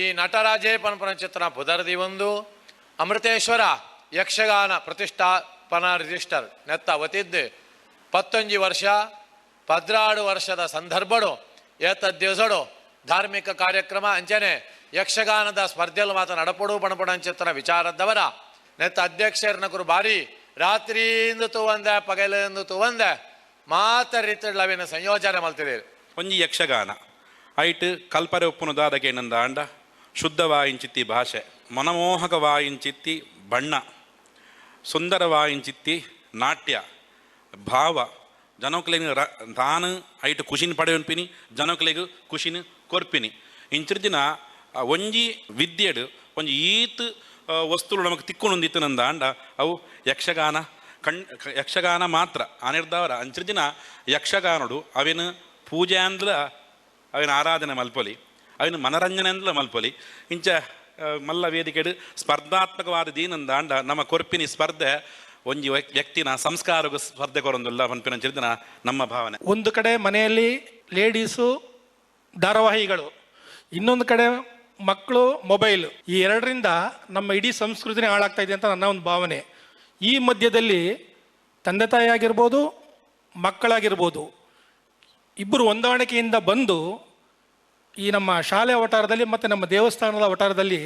ಈ ನಟರಾಜೇ ಪನ್ಪುನಂಚಿತ್ತನ ಪುದರ್ದಿ ಒಂದು ಅಮೃತೇಶ್ವರ ಯಕ್ಷಗಾನ ಪ್ರತಿಷ್ಠಾಪನಾ ರಿಜಿಸ್ಟರ್ ನೆತ್ತ ವತಿದ್ದು 19 ವರ್ಷ 16 ವರ್ಷದ ಸಂದರ್ಭಡು ಏತ ದಿವಸಡು ಧಾರ್ಮಿಕ ಕಾರ್ಯಕ್ರಮ ಅಂಚನೆ ಯಕ್ಷಗಾನದ ಸ್ಪರ್ಧೆಯಲ್ಲಿ ಮಾತ್ರ ನಡಪಡು ಪಣಪಡು ಅಂಚಿತ್ತನ ವಿಚಾರದವರ ನೆತ್ತ ಅಧ್ಯಕ್ಷರನ್ನ ಕುರು ಬಾರಿ ರಾತ್ರಿಯಿಂದ ತೂವಂದೆ ಪಗಲಿಂದ ತೂವಂದೆ ಮಾತ ರೀತಿಗಳವಿನ ಸಂಯೋಜನೆ ಮಲ್ತಿದ್ದೀರಿ. ಒಂಜಿ ಯಕ್ಷಗಾನ ಐಟ್ ಕಲ್ಪರೆ ಉಪ್ಪುನು ದಾದಗೇನಂದ ಅಂಡ ಶುದ್ಧ ವಾಯಿಂಚಿತ್ತಿ ಭಾಷೆ, ಮನಮೋಹಕ ವಾಯಿಂಚಿತ್ತಿ ಬಣ್ಣ, ಸುಂದರವಾಯಿಂಚಿತ್ತಿ ನಾಟ್ಯ ಭಾವ ಜನಕ್ಲೆಗ್ ತಾನು ಐಟ್ ಖುಷಿನ ಪಡೆಯೊನ್ಪಿನಿ ಜನಕ್ಲೆಗ್ ಖುಷಿನ ಕೊರ್ಪಿನಿ ಇಂಚಿರ್ದಿನ ಒಂಜಿ ವಿದ್ಯೆಡ್ ಒಂಜಿ ಈತ್ ವಸ್ತುಲು ನಮಗೆ ತಿಕ್ಕೊಂಡೊಂದಿತ್ತನಂದ ಅಂಡ ಅವು ಯಕ್ಷಗಾನ ಯಕ್ಷಗಾನ ಮಾತ್ರ ಆನಿರ್ದವರ ಅಂಚಿರ್ದಿನ ಯಕ್ಷಗಾನಡು ಅವಿನ ಪೂಜೆ ಅಂದ್ಲ ಅವಿನ ಆರಾಧನೆ ಮಲ್ಪೊಲಿ ಅವಿನ ಮನರಂಜನೆ ಅಂದ್ಲ ಮಲ್ಪೊಲಿ ಇಂಚ ಮಲ್ಲ ವೇದಿಕೆಡು ಸ್ಪರ್ಧಾತ್ಮಕವಾದ ದೀನಂದ ಅಂಡ ನಮ್ಮ ಕೊರ್ಪಿನಿ ಸ್ಪರ್ಧೆ ಒಂಜಿ ವ್ಯಕ್ತಿನ ಸಂಸ್ಕಾರಕ್ಕೂ ಸ್ಪರ್ಧೆ ಕೊರೊಂದುಲ್ಲ ಪನ್ಪಿನ ಚಿರ್ದಿನ ನಮ್ಮ ಭಾವನೆ. ಒಂದು ಕಡೆ ಮನೆಯಲ್ಲಿ ಲೇಡೀಸು ಧಾರಾವಾಹಿಗಳು, ಇನ್ನೊಂದು ಕಡೆ ಮಕ್ಕಳು ಮೊಬೈಲ್, ಈ ಎರಡರಿಂದ ನಮ್ಮ ಇಡೀ ಸಂಸ್ಕೃತಿನೇ ಹಾಳಾಗ್ತಾ ಇದೆ ಅಂತ ನನ್ನ ಒಂದು ಭಾವನೆ. ಈ ಮಧ್ಯದಲ್ಲಿ ತಂದೆ ತಾಯಿ ಆಗಿರ್ಬೋದು ಮಕ್ಕಳಾಗಿರ್ಬೋದು ಇಬ್ಬರು ಹೊಂದಾಣಿಕೆಯಿಂದ ಬಂದು ಈ ನಮ್ಮ ಶಾಲೆ ವಠಾರದಲ್ಲಿ ಮತ್ತು ನಮ್ಮ ದೇವಸ್ಥಾನದ ವಠಾರದಲ್ಲಿ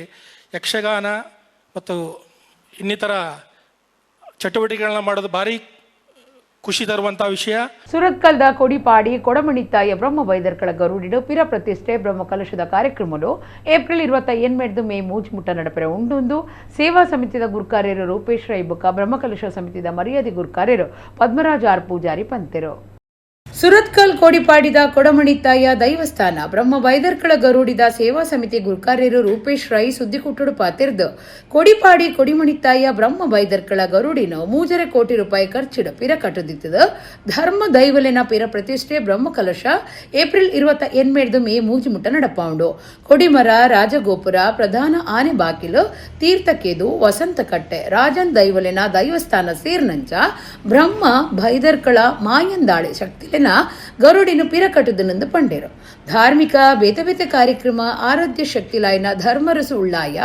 ಯಕ್ಷಗಾನ ಮತ್ತು ಇನ್ನಿತರ ಚಟುವಟಿಕೆಗಳನ್ನ ಮಾಡೋದು ಭಾರಿ ಖುಷಿ ತರುವಂಥ ವಿಷಯ. ಸುರತ್ಕಲ್ದ ಕೊಡಿಪಾಡಿ ಕೊಡಮಣಿತ್ತಾಯ ಬ್ರಹ್ಮ ಬೈದರ್ಕಳ ಗರುಡಿಡು ಪಿರ ಪ್ರತಿಷ್ಠೆ ಬ್ರಹ್ಮ ಕಲಶದ ಕಾರ್ಯಕ್ರಮಲು ಏಪ್ರಿಲ್ 28 ಮೇ ಮೂಜುಮುಟ್ಟ ನಡಪರೆ ಉಂಡೊಂದು ಸೇವಾ ಸಮಿತಿದ ಗುರ್ಕಾರ್ಯರು ರೂಪೇಶ್ ರೈ ಬೊಕ್ಕ ಬ್ರಹ್ಮಕಲಶ ಸಮಿತಿದ ಮರ್ಯಾದೆ ಗುರ್ಕಾರ್ಯರು ಪದ್ಮರಾಜ್ ಆರ್ ಪೂಜಾರಿ ಪಂತೆರು. ಸುರತ್ಕಲ್ ಕೋಡಿಪಾಡಿದ ಕೊಡಮಣಿತ್ತಾಯ ದೈವಸ್ಥಾನ ಬ್ರಹ್ಮ ಬೈದರ್ಕಳ ಗರುಡಿದ ಸೇವಾ ಸಮಿತಿ ಗುರ್ಕಾರ್ಯರು ರೂಪೇಶ್ ರೈ ಸುದ್ದಿಕುಟ್ಟುಡು ಪಾತಿರ್ದು ಕೊಡಿಪಾಡಿ ಕೊಡಿಮಣಿತ್ತಾಯ ಬ್ರಹ್ಮ ಬೈದರ್ಕಳ ಗರುಡಿನ 3.5 ಕೋಟಿ ರೂಪಾಯಿ ಖರ್ಚಿಡ ಪಿರ ಕಟ್ಟುದಿತ್ತದ ಧರ್ಮ ದೈವಲೆನ ಪಿರ ಪ್ರತಿಷ್ಠೆ ಬ್ರಹ್ಮಕಲಶ ಏಪ್ರಿಲ್ 28 ಮೇ ಮೂಜಿಮುಟ್ಟ ನಡಪಾಂಡು. ಕೊಡಿಮರ ರಾಜಗೋಪುರ ಪ್ರಧಾನ ಆನೆ ಬಾಕಿಲು ತೀರ್ಥಕೇದು ವಸಂತಕಟ್ಟೆ ರಾಜನ್ ದೈವಲೆನ ದೈವಸ್ಥಾನ ಸೇರ್ನಂಚ ಬ್ರಹ್ಮ ಬೈದರ್ಕಳ ಮಾಯಂದಾಳೆ ಶಕ್ತಿಲೆನ ಗರುಡಿನ ಪಿರ ಕಟ್ಟುದನೆಂದು ಪಂಡೇರು. ಧಾರ್ಮಿಕ ಬೇತೆ ಬೇತೆ ಕಾರ್ಯಕ್ರಮ ಆರಾಧ್ಯ ಶಕ್ತಿಲಾಯನ ಧರ್ಮರಸು ಉಳ್ಳಾಯ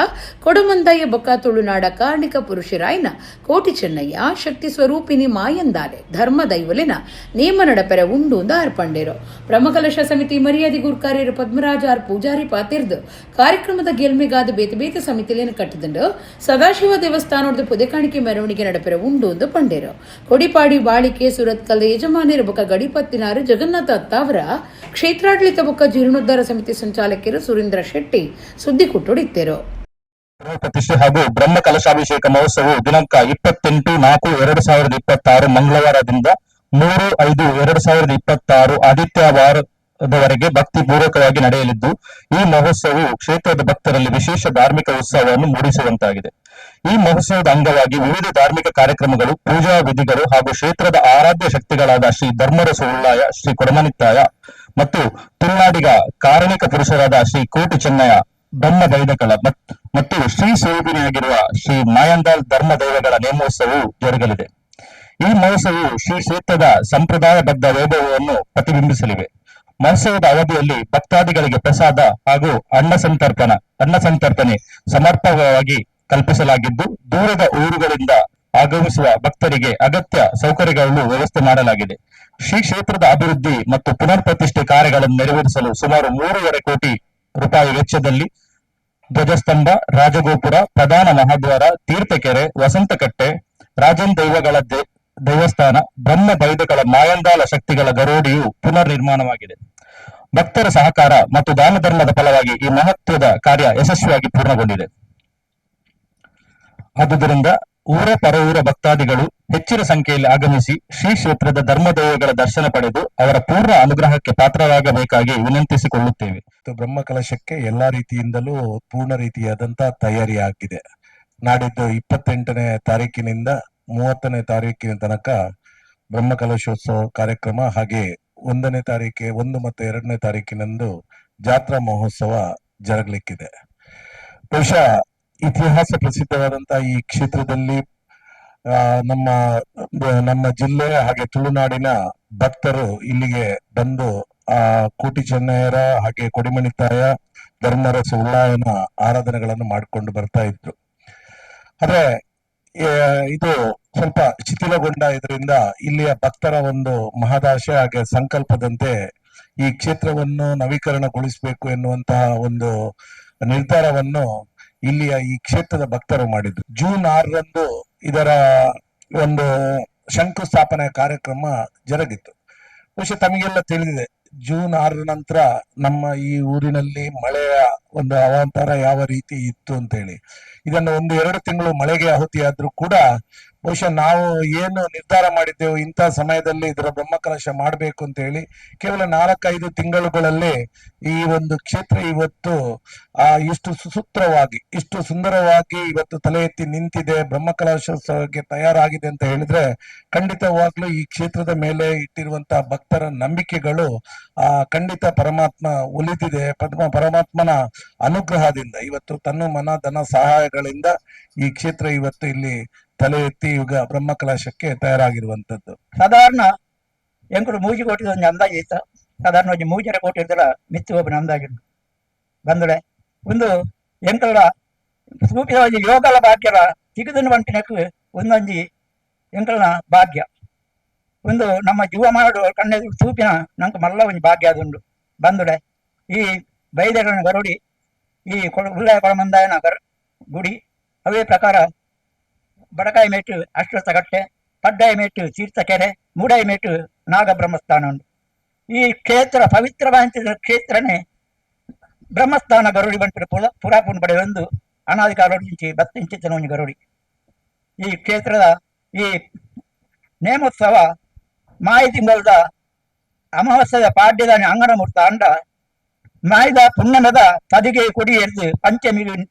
ಕೊಡಮಂದಾಯ ಬೊಕ್ಕ ತುಳುನಾಡ ಕಾರ್ಣಿಕ ಪುರುಷರಾಯನ ಕೋಟಿ ಚೆನ್ನಯ್ಯ ಶಕ್ತಿ ಸ್ವರೂಪಿಣಿ ಮಾಯಂದಾಲೆ ಧರ್ಮ ದೈವಲಿನ ನೇಮ ನಡಪೆರೆ ಉಂಡು ಆರ್ ಪಂಡೇರು. ಬ್ರಹ್ಮಕಲಶ ಸಮಿತಿ ಮರ್ಯಾದೆ ಗುರ್ಕಾರ್ಯರು ಪದ್ಮರಾಜ ಆರ್ ಪೂಜಾರಿ ಪಾತಿರ್ದು ಕಾರ್ಯಕ್ರಮದ ಗೆಲ್ಮೆಗಾದ ಬೇತೆ ಬೇತೆ ಸಮಿತಿಲೇನ ಕಟ್ಟದಂಡು ಸದಾಶಿವ ದೇವಸ್ಥಾನದ ಪುದೆಕಾಣಿಕೆ ಮೆರವಣಿಗೆ ನಡಪೆರೆ ಉಂಡು ಎಂದು ಪಂಡೇರು. ಕೊಡಿಪಾಡಿ ಬಾಳಿಕೆ ಸುರತ್ಕಲ್ ಯಜಮಾನರು ಬೊಕ್ಕ ಗಡಿಪತ್ತಿನಾರು ಜಗನ್ನಾಥ ಅತ್ತಾವರ ಕ್ಷೇತ್ರಾಡಳಿತ ಬೊಕ್ಕ ಜೀರ್ಣೋದ್ಧಾರ ಸಮಿತಿ ಸಂಚಾಲಕರು ಸುರೇಂದ್ರ ಶೆಟ್ಟಿ ಸುದ್ದಿ ಕೊಟ್ಟುಡಿತ್ತರು. ಪ್ರತಿಷ್ಠೆ ಹಾಗೂ ಬ್ರಹ್ಮ ಕಲಶಾಭಿಷೇಕ ಮಹೋತ್ಸವವು ದಿನಾಂಕ 28/4/2026 ಮಂಗಳವಾರದಿಂದ 3/5/2026 ಆದಿತ್ಯವಾರದವರೆಗೆ ಭಕ್ತಿಪೂರ್ವಕವಾಗಿ ನಡೆಯಲಿದ್ದು, ಈ ಮಹೋತ್ಸವವು ಕ್ಷೇತ್ರದ ಭಕ್ತರಲ್ಲಿ ವಿಶೇಷ ಧಾರ್ಮಿಕ ಉತ್ಸವವನ್ನು ಮೂಡಿಸುವಂತಾಗಿದೆ. ಈ ಮಹೋತ್ಸವದ ಅಂಗವಾಗಿ ವಿವಿಧ ಧಾರ್ಮಿಕ ಕಾರ್ಯಕ್ರಮಗಳು, ಪೂಜಾ ವಿಧಿಗಳು ಹಾಗೂ ಕ್ಷೇತ್ರದ ಆರಾಧ್ಯ ಶಕ್ತಿಗಳಾದ ಶ್ರೀ ಧರ್ಮರಸು ಉಳ್ಳಾಯ, ಶ್ರೀ ಕೊಡಮಣಿತ್ತಾಯ ಮತ್ತು ತುಳುನಾಡಿಗ ಕಾರಣಿಕ ಪುರುಷರಾದ ಶ್ರೀ ಕೋಟಿ ಚೆನ್ನಯ್ಯ ಬ್ರಹ್ಮ ಬೈದಕಳ ಮತ್ತು ಶ್ರೀ ಸ್ವರೂಪಿಣಿಯಾಗಿರುವ ಶ್ರೀ ಮಾಯಂದಾಲ್ ಧರ್ಮ ದೈವಗಳ ನೇಮೋತ್ಸವವು ಜರುಗಲಿದೆ. ಈ ಮಹೋತ್ಸವವು ಶ್ರೀ ಕ್ಷೇತ್ರದ ಸಂಪ್ರದಾಯಬದ್ಧ ವೈಭವವನ್ನು ಪ್ರತಿಬಿಂಬಿಸಲಿವೆ. ಮಹೋತ್ಸವದ ಅವಧಿಯಲ್ಲಿ ಭಕ್ತಾದಿಗಳಿಗೆ ಪ್ರಸಾದ ಹಾಗೂ ಅನ್ನ ಸಂತರ್ಪಣೆ ಸಮರ್ಪಕವಾಗಿ ಕಲ್ಪಿಸಲಾಗಿದ್ದು, ದೂರದ ಊರುಗಳಿಂದ ಆಗಮಿಸುವ ಭಕ್ತರಿಗೆ ಅಗತ್ಯ ಸೌಕರ್ಯಗಳನ್ನು ವ್ಯವಸ್ಥೆ ಮಾಡಲಾಗಿದೆ. ಶ್ರೀ ಕ್ಷೇತ್ರದ ಅಭಿವೃದ್ಧಿ ಮತ್ತು ಪುನರ್ ಪ್ರತಿಷ್ಠೆ ಕಾರ್ಯಗಳನ್ನು ನೆರವೇರಿಸಲು ಸುಮಾರು 3.5 ಕೋಟಿ ರೂಪಾಯಿ ವೆಚ್ಚದಲ್ಲಿ ಧ್ವಜಸ್ತಂಭ, ರಾಜಗೋಪುರ, ಪ್ರಧಾನ ಮಹಾದ್ವಾರ, ತೀರ್ಥಕೆರೆ, ವಸಂತಕಟ್ಟೆ, ರಾಜನ್ ದೈವಗಳ ದೇವಸ್ಥಾನ, ಬ್ರಹ್ಮ ಬೈದಗಳ ಮಾಯಂದಾಲ ಶಕ್ತಿಗಳ ಗರೋಡಿಯು ಪುನರ್ ನಿರ್ಮಾಣವಾಗಿದೆ. ಭಕ್ತರ ಸಹಕಾರ ಮತ್ತು ದಾನ ಧರ್ಮದ ಫಲವಾಗಿ ಈ ಮಹತ್ವದ ಕಾರ್ಯ ಯಶಸ್ವಿಯಾಗಿ ಪೂರ್ಣಗೊಂಡಿದೆ. ಆದುದರಿಂದ ಊರ ಪರವೂರ ಭಕ್ತಾದಿಗಳು ಹೆಚ್ಚಿನ ಸಂಖ್ಯೆಯಲ್ಲಿ ಆಗಮಿಸಿ ಶ್ರೀ ಕ್ಷೇತ್ರದ ಧರ್ಮದೈವಗಳ ದರ್ಶನ ಪಡೆದು ಅವರ ಪೂರ್ಣ ಅನುಗ್ರಹಕ್ಕೆ ಪಾತ್ರರಾಗಬೇಕಾಗಿ ವಿನಂತಿಸಿಕೊಳ್ಳುತ್ತೇವೆ. ಬ್ರಹ್ಮ ಕಲಶಕ್ಕೆ ಎಲ್ಲಾ ರೀತಿಯಿಂದಲೂ ಪೂರ್ಣ ರೀತಿಯಾದಂತಹ ತಯಾರಿ ಆಗಿದೆ. ನಾಡಿದ್ದು 28ನೇ ತಾರೀಕಿನಿಂದ 30ನೇ ತಾರೀಕಿನ ತನಕ ಬ್ರಹ್ಮ ಕಲಶೋತ್ಸವ ಕಾರ್ಯಕ್ರಮ, ಹಾಗೆ 1ನೇ ತಾರೀಕೆ 1 ಮತ್ತು 2ನೇ ತಾರೀಕಿನಂದು ಜಾತ್ರಾ ಮಹೋತ್ಸವ ಜರುಗಲಿಕ್ಕಿದೆ. ಬಹುಶಃ ಇತಿಹಾಸ ಪ್ರಸಿದ್ಧವಾದಂತಹ ಈ ಕ್ಷೇತ್ರದಲ್ಲಿ ನಮ್ಮ ನಮ್ಮ ಜಿಲ್ಲೆ ಹಾಗೆ ತುಳುನಾಡಿನ ಭಕ್ತರು ಇಲ್ಲಿಗೆ ಬಂದು ಆ ಕೋಟಿ ಚೆನ್ನಯ್ಯರ ಹಾಗೆ ಕೊಡಿಮಣಿತ್ತಾಯ ಧರ್ಮರಸು ಉಳ್ಳಾಯನ ಆರಾಧನೆಗಳನ್ನು ಮಾಡಿಕೊಂಡು ಬರ್ತಾ ಇದ್ರು. ಆದ್ರೆ ಇದು ಸ್ವಲ್ಪ ಶಿಥಿಲಗೊಂಡ ಇದರಿಂದ ಇಲ್ಲಿಯ ಭಕ್ತರ ಒಂದು ಮಹದಾಶೆ ಹಾಗೆ ಸಂಕಲ್ಪದಂತೆ ಈ ಕ್ಷೇತ್ರವನ್ನು ನವೀಕರಣಗೊಳಿಸಬೇಕು ಎನ್ನುವಂತಹ ಒಂದು ನಿರ್ಧಾರವನ್ನು ಇಲ್ಲಿಯ ಈ ಕ್ಷೇತ್ರದ ಭಕ್ತರು ಮಾಡಿದ್ರು. ಜೂನ್ 6ರಂದು ಇದರ ಒಂದು ಶಂಕುಸ್ಥಾಪನೆ ಕಾರ್ಯಕ್ರಮ ಜರುಗಿತ್ತು. ಬಹುಶಃ ತಮಗೆಲ್ಲ ತಿಳಿದಿದೆ, ಜೂನ್ 6 ನಂತರ ನಮ್ಮ ಈ ಊರಿನಲ್ಲಿ ಮಳೆಯ ಒಂದು ಅವಾಂತರ ಯಾವ ರೀತಿ ಇತ್ತು ಅಂತ ಹೇಳಿ. ಇದನ್ನು 1-2 ತಿಂಗಳು ಮಳೆಗೆ ಆಹುತಿಯಾದ್ರೂ ಕೂಡ ಬಹುಶಃ ನಾವು ಏನು ನಿರ್ಧಾರ ಮಾಡಿದ್ದೆವು ಇಂಥ ಸಮಯದಲ್ಲಿ ಇದರ ಬ್ರಹ್ಮಕಲಶ ಮಾಡಬೇಕು ಅಂತ ಹೇಳಿ, ಕೇವಲ 4-5 ತಿಂಗಳುಗಳಲ್ಲಿ ಈ ಒಂದು ಕ್ಷೇತ್ರ ಇವತ್ತು ಇಷ್ಟು ಸುಸೂತ್ರವಾಗಿ, ಇಷ್ಟು ಸುಂದರವಾಗಿ ಇವತ್ತು ತಲೆ ಎತ್ತಿ ನಿಂತಿದೆ, ಬ್ರಹ್ಮಕಲಶೋತ್ಸವಕ್ಕೆ ತಯಾರಾಗಿದೆ ಅಂತ ಹೇಳಿದ್ರೆ ಖಂಡಿತವಾಗ್ಲೂ ಈ ಕ್ಷೇತ್ರದ ಮೇಲೆ ಇಟ್ಟಿರುವಂತಹ ಭಕ್ತರ ನಂಬಿಕೆಗಳು ಖಂಡಿತ ಪರಮಾತ್ಮ ಒಲಿದಿದೆ. ಪರಮಾತ್ಮನ ಅನುಗ್ರಹದಿಂದ ಇವತ್ತು ತನ್ನು ಮನ ಧನ ಸಹಾಯಗಳಿಂದ ಈ ಕ್ಷೇತ್ರ ಇವತ್ತು ಇಲ್ಲಿ ತಲೆ ಎತ್ತಿ ಈಗ ಬ್ರಹ್ಮಕಲಶಕ್ಕೆ ತಯಾರಾಗಿರುವಂತದ್ದು. ಸಾಧಾರಣ ಎಂಕುಲು 3 ಕೋಟಿ ಒಂದು ಅಂದಾಜು ಇತ್ತ, ಸಾಧಾರಣ ಒಂದು 3.5 ಕೋಟಿ ಇದ್ದಲ್ಲ ಮಿತ್ತು ಒಬ್ಬನ ಅಂದಾಜು ಬಂದಳೆ. ಒಂದು ಎಂಕಲ ಸೂಪಿದ ಯೋಗಲ ಭಾಗ್ಯಲ ಸಿಗದನ್ನು ಬಂಟಿನಕ್ಕೆ ಒಂದೊಂಜಿ ಎಂಕಲ್ನ ಭಾಗ್ಯ, ಒಂದು ನಮ್ಮ ಜೀವಮಾನಡು ಕಣ್ಣೆ ಸೂಪಿನ ನಂಗೆ ಮಲ್ಲ ಒಂದು ಭಾಗ್ಯ ಅದುಂಡು ಬಂದುಡೆ. ಈ ಬೈದೆಗಳನ್ನು ಗರುಡಿ, ಈ ಉಳ್ಳಾಯ ಕೊಳಮಂದಾಯನ ಗುಡಿ, ಅವೇ ಪ್ರಕಾರ ಬಡಕಾಯಿ ಮೇಟು ಅಷ್ಟರಸಗಟ್ಟೆ, ಪಡ್ಡಾಯಿ ಮೇಟು ತೀರ್ಥಕೆರೆ, ಮೂಡಾಯಿ ಮೇಟು ನಾಗಬ್ರಹ್ಮಸ್ಥಾನ ಉಂಟು. ಈ ಕ್ಷೇತ್ರ ಪವಿತ್ರವಾದ ಕ್ಷೇತ್ರನೇ ಬ್ರಹ್ಮಸ್ಥಾನ ಗರುಡಿ ಬಂಟು ಪುರಾಪುಣ ಪಡೆಯೊಂದು ಅನಾದಿ ಕಾಲೋಡಿ ಬತ್ತಿಂಚಿತನ ಒಂದು ಗರುಡಿ. ಈ ಕ್ಷೇತ್ರದ ಈ ನೇಮೋತ್ಸವ ಮಾಯಿ ತಿಂಗಳದ ಅಮಾವಾಸ್ಯದ ಪಾಡ್ಯದ ಅಂಗಣ ಮೂರ್ತ ಅಂಡ ಮಾಯಿದ ಪುಣ್ಯನದ ತದಿಗೆ ಕೊಡಿ ಎದ್ದು ಪಂಚಮಿ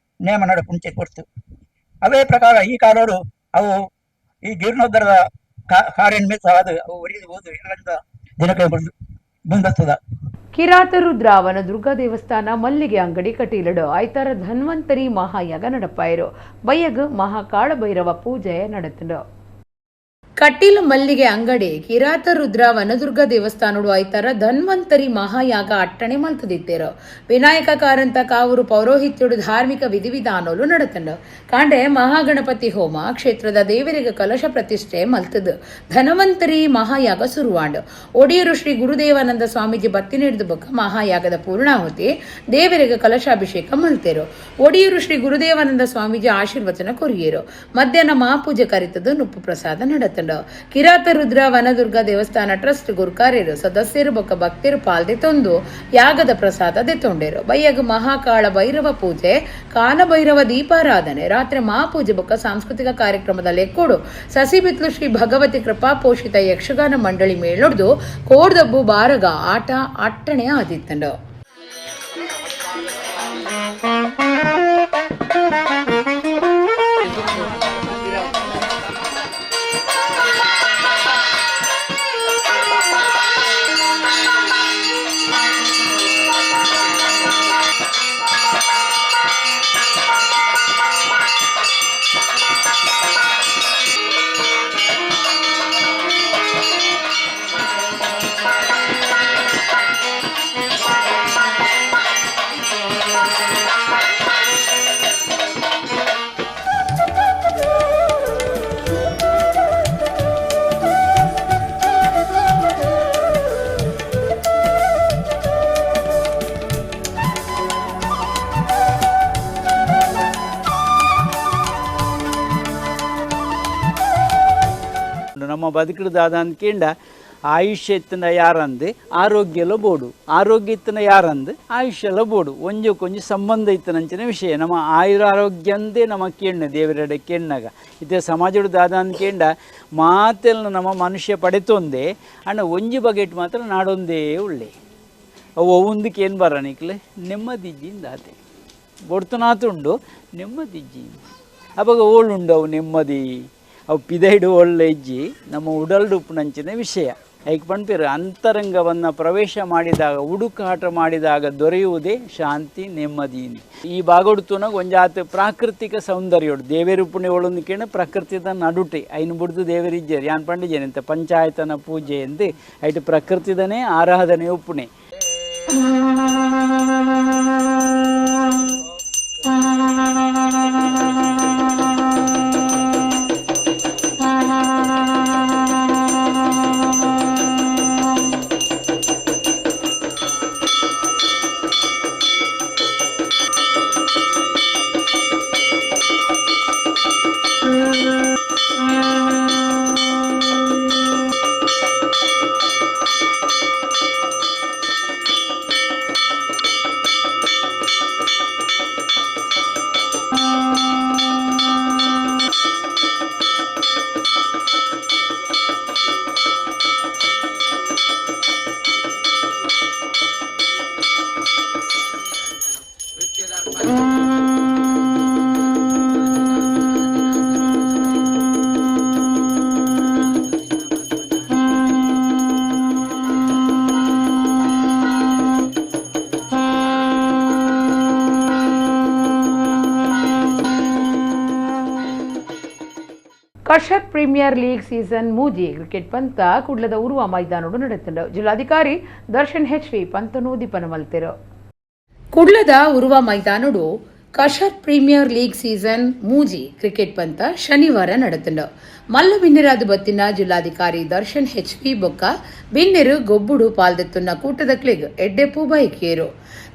ನೇಮ ನಡು ಪುಂಚೆ ಕೊಡ್ತು. ಅವೇ ಪ್ರಕಾರ ಈ ಕಾಲೋರು ಅವು ಈ ಜೀರ್ಣೋದ್ಧಾರದ ಕಾರ್ಯನಿಮಿತ್ತವಾದ ಅವು ಒರಿಯಬಹುದು ಎಲ್ಲ ದಿನಕ್ಕೆ ಮುಂದಸ್ತದ. ಕಿರಾತ ರುದ್ರಾವನ ದುರ್ಗಾ ದೇವಸ್ಥಾನ ಮಲ್ಲಿಗೆ ಅಂಗಡಿ ಕಟೀಲಡು ಐತಾರ ಧನ್ವಂತರಿ ಮಹಾಯಾಗ ನಡಪಾಯರು. ಬಯ್ಯಗ್ ಮಹಾಕಾಳ ಭೈರವ ಪೂಜೆ ನಡೆತನು. ಕಟೀಲು ಮಲ್ಲಿಗೆ ಅಂಗಡಿ ಕಿರಾತ ರುದ್ರ ವನದುರ್ಗ ದೇವಸ್ಥಾನಡು ಐತಾರ ಧನ್ವಂತರಿ ಮಹಾಯಾಗ ಅಟ್ಟಣೆ ಮಲ್ತದಿತ್ತೇರು. ವಿನಾಯಕ ಕಾರಂತ ಕಾವೂರು ಪೌರೋಹಿತ್ಯಡು ಧಾರ್ಮಿಕ ವಿಧಿವಿಧಾನೋಲು ನಡತಂಡು. ಕಾಂಡೆ ಮಹಾಗಣಪತಿ ಹೋಮ, ಕ್ಷೇತ್ರದ ದೇವರಿಗೆ ಕಲಶ ಪ್ರತಿಷ್ಠೆ ಮಲ್ತದು ಧನ್ವಂತರಿ ಮಹಾಯಾಗ ಸುರುವಾಂಡು. ಒಡಿಯೂರು ಶ್ರೀ ಗುರುದೇವಾನಂದ ಸ್ವಾಮೀಜಿ ಬತ್ತಿ ನೀಡಿದ ಬೊಕ್ಕ ಮಹಾಯಾಗದ ಪೂರ್ಣಾಹುತಿ ದೇವರಿಗೆ ಕಲಶಾಭಿಷೇಕ ಮಲ್ತೇರು. ಒಡಿಯೂರು ಶ್ರೀ ಗುರುದೇವಾನಂದ ಸ್ವಾಮೀಜಿ ಆಶೀರ್ವಚನ ಕೊರಿಯೇರು. ಮಧ್ಯಾಹ್ನ ಮಹಾಪೂಜೆ ಕರಿತದ್ದು ನುಪ್ಪು ಪ್ರಸಾದ ನಡತಂಡು. ಕಿರಾತ ರುದ್ರ ವನದುರ್ಗ ದೇವಸ್ಥಾನ ಟ್ರಸ್ಟ್ ಗುರುಕಾರ್ಯರು ಸದಸ್ಯರು ಬೊಕ್ಕ ಭಕ್ತರು ಪಾಲ್ದೆ ತಂದು ಯಾಗದ ಪ್ರಸಾದ ದೆತ್ತೊಂಡೇರು. ಬಯ್ಯಗ ಮಹಾಕಾಳ ಭೈರವ ಪೂಜೆ, ಕಾಲಭೈರವ ದೀಪಾರಾಧನೆ, ರಾತ್ರಿ ಮಹಾಪೂಜೆ ಬೊಕ್ಕ ಸಾಂಸ್ಕೃತಿಕ ಕಾರ್ಯಕ್ರಮದ ಲೆಕ್ಕೋಡು ಸಸಿಬಿತ್ಲು ಶ್ರೀ ಭಗವತಿ ಕೃಪಾ ಪೋಷಿತ ಯಕ್ಷಗಾನ ಮಂಡಳಿ ಮೇಳೊಡ್ದು ಕೋಡ್ದಬ್ಬು ಬಾರಗ ಆಟ ಅಟ್ಟಣೆ ಆದಿತ್ತಂಡು. ನಮ್ಮ ಬದುಕಿಡ್ದಾದ ಅಂದ್ಕೊಂಡ ಆಯುಷ್ಯ ಇತ್ತನ ಯಾರಂದು ಆರೋಗ್ಯಲ ಬೋಡು, ಆರೋಗ್ಯ ಇತ್ತನ ಯಾರಂದು ಆಯುಷ್ಯಲ ಬೋಡು, ಒಂಜಕ್ಕೊಂಜಿ ಸಂಬಂಧ ಇತ್ತನಂಚಿನ ವಿಷಯ. ನಮ್ಮ ಆಯುರ ಆರೋಗ್ಯ ಅಂದೇ ನಮ್ಮ ಕೇಣ್ಣ ದೇವರೆಡೆ ಕೇಣ್ಣಾಗ ಇತ್ತೆ ಸಮಾಜಡು ದಾದ ಅಂದ್ಕೊಂಡ ಮಾತೆಲ್ಲ ನಮ್ಮ ಮನುಷ್ಯ ಪಡೆತೊಂದೇ ಅಣ್ಣ ಒಂಜಿ ಬಗೆಟ್ ಮಾತ್ರ ನಾಡೊಂದೇ ಒಳ್ಳೆ ಅವು ಒಂದಕ್ಕೆ ಏನು ಬರ ನಿಕ್ಲೆ ನೆಮ್ಮದಿಜ್ಜಿಂದ ಆತೆ ಬೊಡ್ತನಾತುಂಡು ನೆಮ್ಮದಿಜ್ಜಿ ಅವಾಗ ಓಳುಂಡು ಅವು ನೆಮ್ಮದಿ ಅವು ಪಿದೈಡು ಒಳ್ಳೆ ಇಜ್ಜಿ ನಮ್ಮ ಉಡಲ್ಡುಪ್ಪುನಂಚಿನ ವಿಷಯ. ಐಕ್ ಪಣ್ಪೇರು ಅಂತರಂಗವನ್ನು ಪ್ರವೇಶ ಮಾಡಿದಾಗ ಹುಡುಕಾಟ ಮಾಡಿದಾಗ ದೊರೆಯುವುದೇ ಶಾಂತಿ ನೆಮ್ಮದಿ. ಈ ಬಾಗೊಡ್ತುನಾಗ ಒಂಜಾತ ಪ್ರಾಕೃತಿಕ ಸೌಂದರ್ಯೋಡು ದೇವೇರುಪುಣೆ ಒಳೊಂದು ಕೇಣ ಪ್ರಕೃತಿದ ನಡುಟೆ ಐನು ಬುಡ್ದು ದೇವರಿಜ್ಜರು ಯಾನ್ ಪಂಡಿಜೇನೆ ಅಂತ ಪಂಚಾಯತನ ಪೂಜೆ ಎಂದು ಐಟು ಪ್ರಕೃತಿದನೇ ಆರಾಧನೆ ಉಪ್ಪುಣೆ. ಕಶರ್ ಪ್ರೀಮಿಯರ್ ಲೀಗ್ ಸೀಸನ್ 3 ಕ್ರಿಕೆಟ್ ಪಂತ ಕುಡ್ಲದ ಉರುವ ಮೈದಾನಡು ನಡೆತುಂಡು. ಜಿಲ್ಲಾಧಿಕಾರಿ ದರ್ಶನ್ ಹೆಚ್ವಿ ಪಂತನು ಉದಿಪನ ಮಲ್ತೆರು. ಕುಡ್ಲದ Urwa ಮೈದಾನಡು ಕಶರ್ premier league season 3 cricket ಪಂತ ಶನಿವಾರ ನಡೆತುಂಡು. ಮಲ್ಲ ಬಿನ್ನೆರಾದ ಬತ್ತಿನ ಜಿಲ್ಲಾಧಿಕಾರಿ ದರ್ಶನ್ ಹೆಚ್ವಿ ಬೊಕ್ಕ ಬಿನ್ನೆರು ಗೊಬ್ಬುಡು ಪಾಲ್ದೆತ್ತುನ್ನ ಕೂಟದ ಕ್ಲಿಗ್ ಎಡ್ಡೆಪ್ಪು ಬೈಕಿಯರು.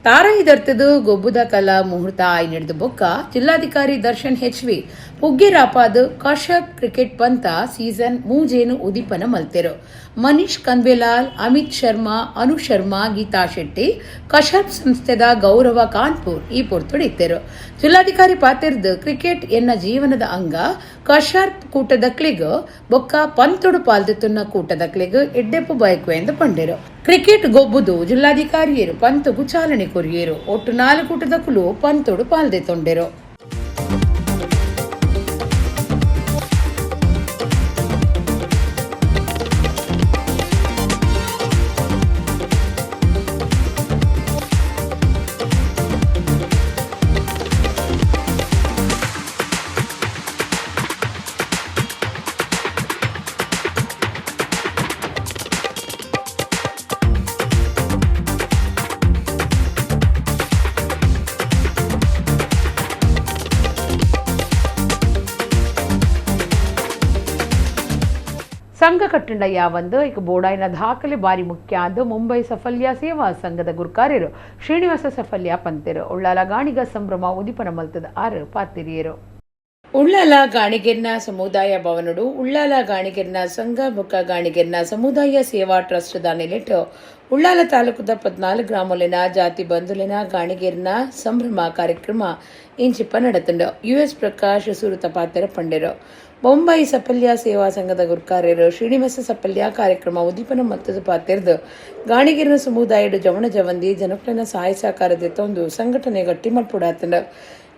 ತಾರಾಯಿದರ್ತದು ಗೊಬ್ಬುದ ಕಲಾ ಮುಹೂರ್ತ ಆಯ್ ನಡೆದು ಬೊಕ್ಕ ಜಿಲ್ಲಾಧಿಕಾರಿ ದರ್ಶನ್ ಹೆಚ್ವಿ ಪುಗ್ಗೆರಾಪಾದ ಕಶಪ್ ಕ್ರಿಕೆಟ್ ಪಂತ ಸೀಸನ್ 3 ಉದಿಪನ ಮಲ್ತೆರು. ಮನೀಶ್ ಕನ್ವೆಲಾಲ್, ಅಮಿತ್ ಶರ್ಮಾ, ಅನು ಶರ್ಮಾ, ಗೀತಾ ಶೆಟ್ಟಿ, ಕಶಪ್ ಸಂಸ್ಥೆದ ಗೌರವ ಕಾನ್ಪುರ್ ಈ ಪೊರ್ತುಡಿತ್ತೆರು. ಜಿಲ್ಲಾಧಿಕಾರಿ ಪಾತೆರ್ದು ಕ್ರಿಕೆಟ್ ಎನ್ನ ಜೀವನದ ಅಂಗ, ಕಶರ್ಪ್ ಕೂಟದ ಕ್ಲಿಗ್ ಬೊಕ್ಕ ಪಂತೊಡು ಪಾಲ್ದೆತ್ತುನ್ನ ಕೂಟದ ಕ್ಲಿಗ್ ಎಡ್ಡೆಪ್ಪು ಬಯಕು ಎಂದು ಪಂಡೆರು. ಕ್ರಿಕೆಟ್ ಗೊಬ್ಬುದು ಜಿಲ್ಲಾಧಿಕಾರಿಯರು ಪಂತಗು ಚಾಲನೆ ಕೊರಿಯರು. ಒಟ್ಟು 4 ಕೂಟದ ಕುಲು ಪಂತೊಡು ಪಾಲ್ದೆತ್ತೊಂಡೆರು. ಸಂಘ ಕಟ್ಟಂಡ ಯಾವಂದು ಇಕ ಬೋಡಾಯಿನ ದಾಖಲೆ ಬಾರಿ ಮುಖ್ಯ ಅಂದು ಮುಂಬೈ ಸಫಲ್ಯ ಸೇವಾ ಸಂಘದ ಗುರ್ಕಾರ್ಯರು ಶ್ರೀನಿವಾಸ ಸಫಲ್ಯ ಪಂತೆರು. ಉಳ್ಳಾಲ ಗಾಣಿಗ ಸಂಭ್ರಮ ಉದಿಪನ ಮಲ್ತದ ಆರು ಪಾತಿರಿಯರು. ಉಳ್ಳಾಲ ಗಾಣಿಗೆರ್ನ ಸಮುದಾಯ ಭವನಡು ಉಳ್ಳಾಲ ಗಾಣಿಗೆರ್ನ ಸಂಘ ಬೊಕ್ಕ ಗಾಣಿಗೆರ್ನ ಸಮುದಾಯ ಸೇವಾ ಟ್ರಸ್ಟ್ ದಾನಿಲೆಟ್ಟು ಉಳ್ಳಾಲ ತಾಲೂಕುದ 14 ಗ್ರಾಮಲಿನ ಜಾತಿ ಬಂಧುಲಿನ ಗಾಣಿಗೆರ್ನ ಸಂಭ್ರಮ ಕಾರ್ಯಕ್ರಮ ಇಂಚಿಪ್ಪ ನಡೆತುಂಡು. ಯುಎಸ್ ಪ್ರಕಾಶ್ ಸುರುತ ಪಾತೆರ ಪಂಡೆರು. ಬೊಂಬೈ ಸಫಲ್ಯ ಸೇವಾ ಸಂಘದ ಗುರ್ಕಾರ್ಯರು ಶ್ರೀನಿವಾಸ ಸಫಲ್ಯ ಕಾರ್ಯಕ್ರಮ ಉದ್ದೀಪನ ಮತ್ತದ ಪಾತೆರ್ದು ಗಾಣಿಗೆರ್ನ ಸಮುದಾಯಡು ಜವಣ ಜವಂದಿ ಜನಕುಲೆನ ಸಹಾಯ ಸಹಕಾರದ ಒಂದು ಸಂಘಟನೆ ಗಟ್ಟಿ ಮಲ್ಪುಡಾತುಂಡು.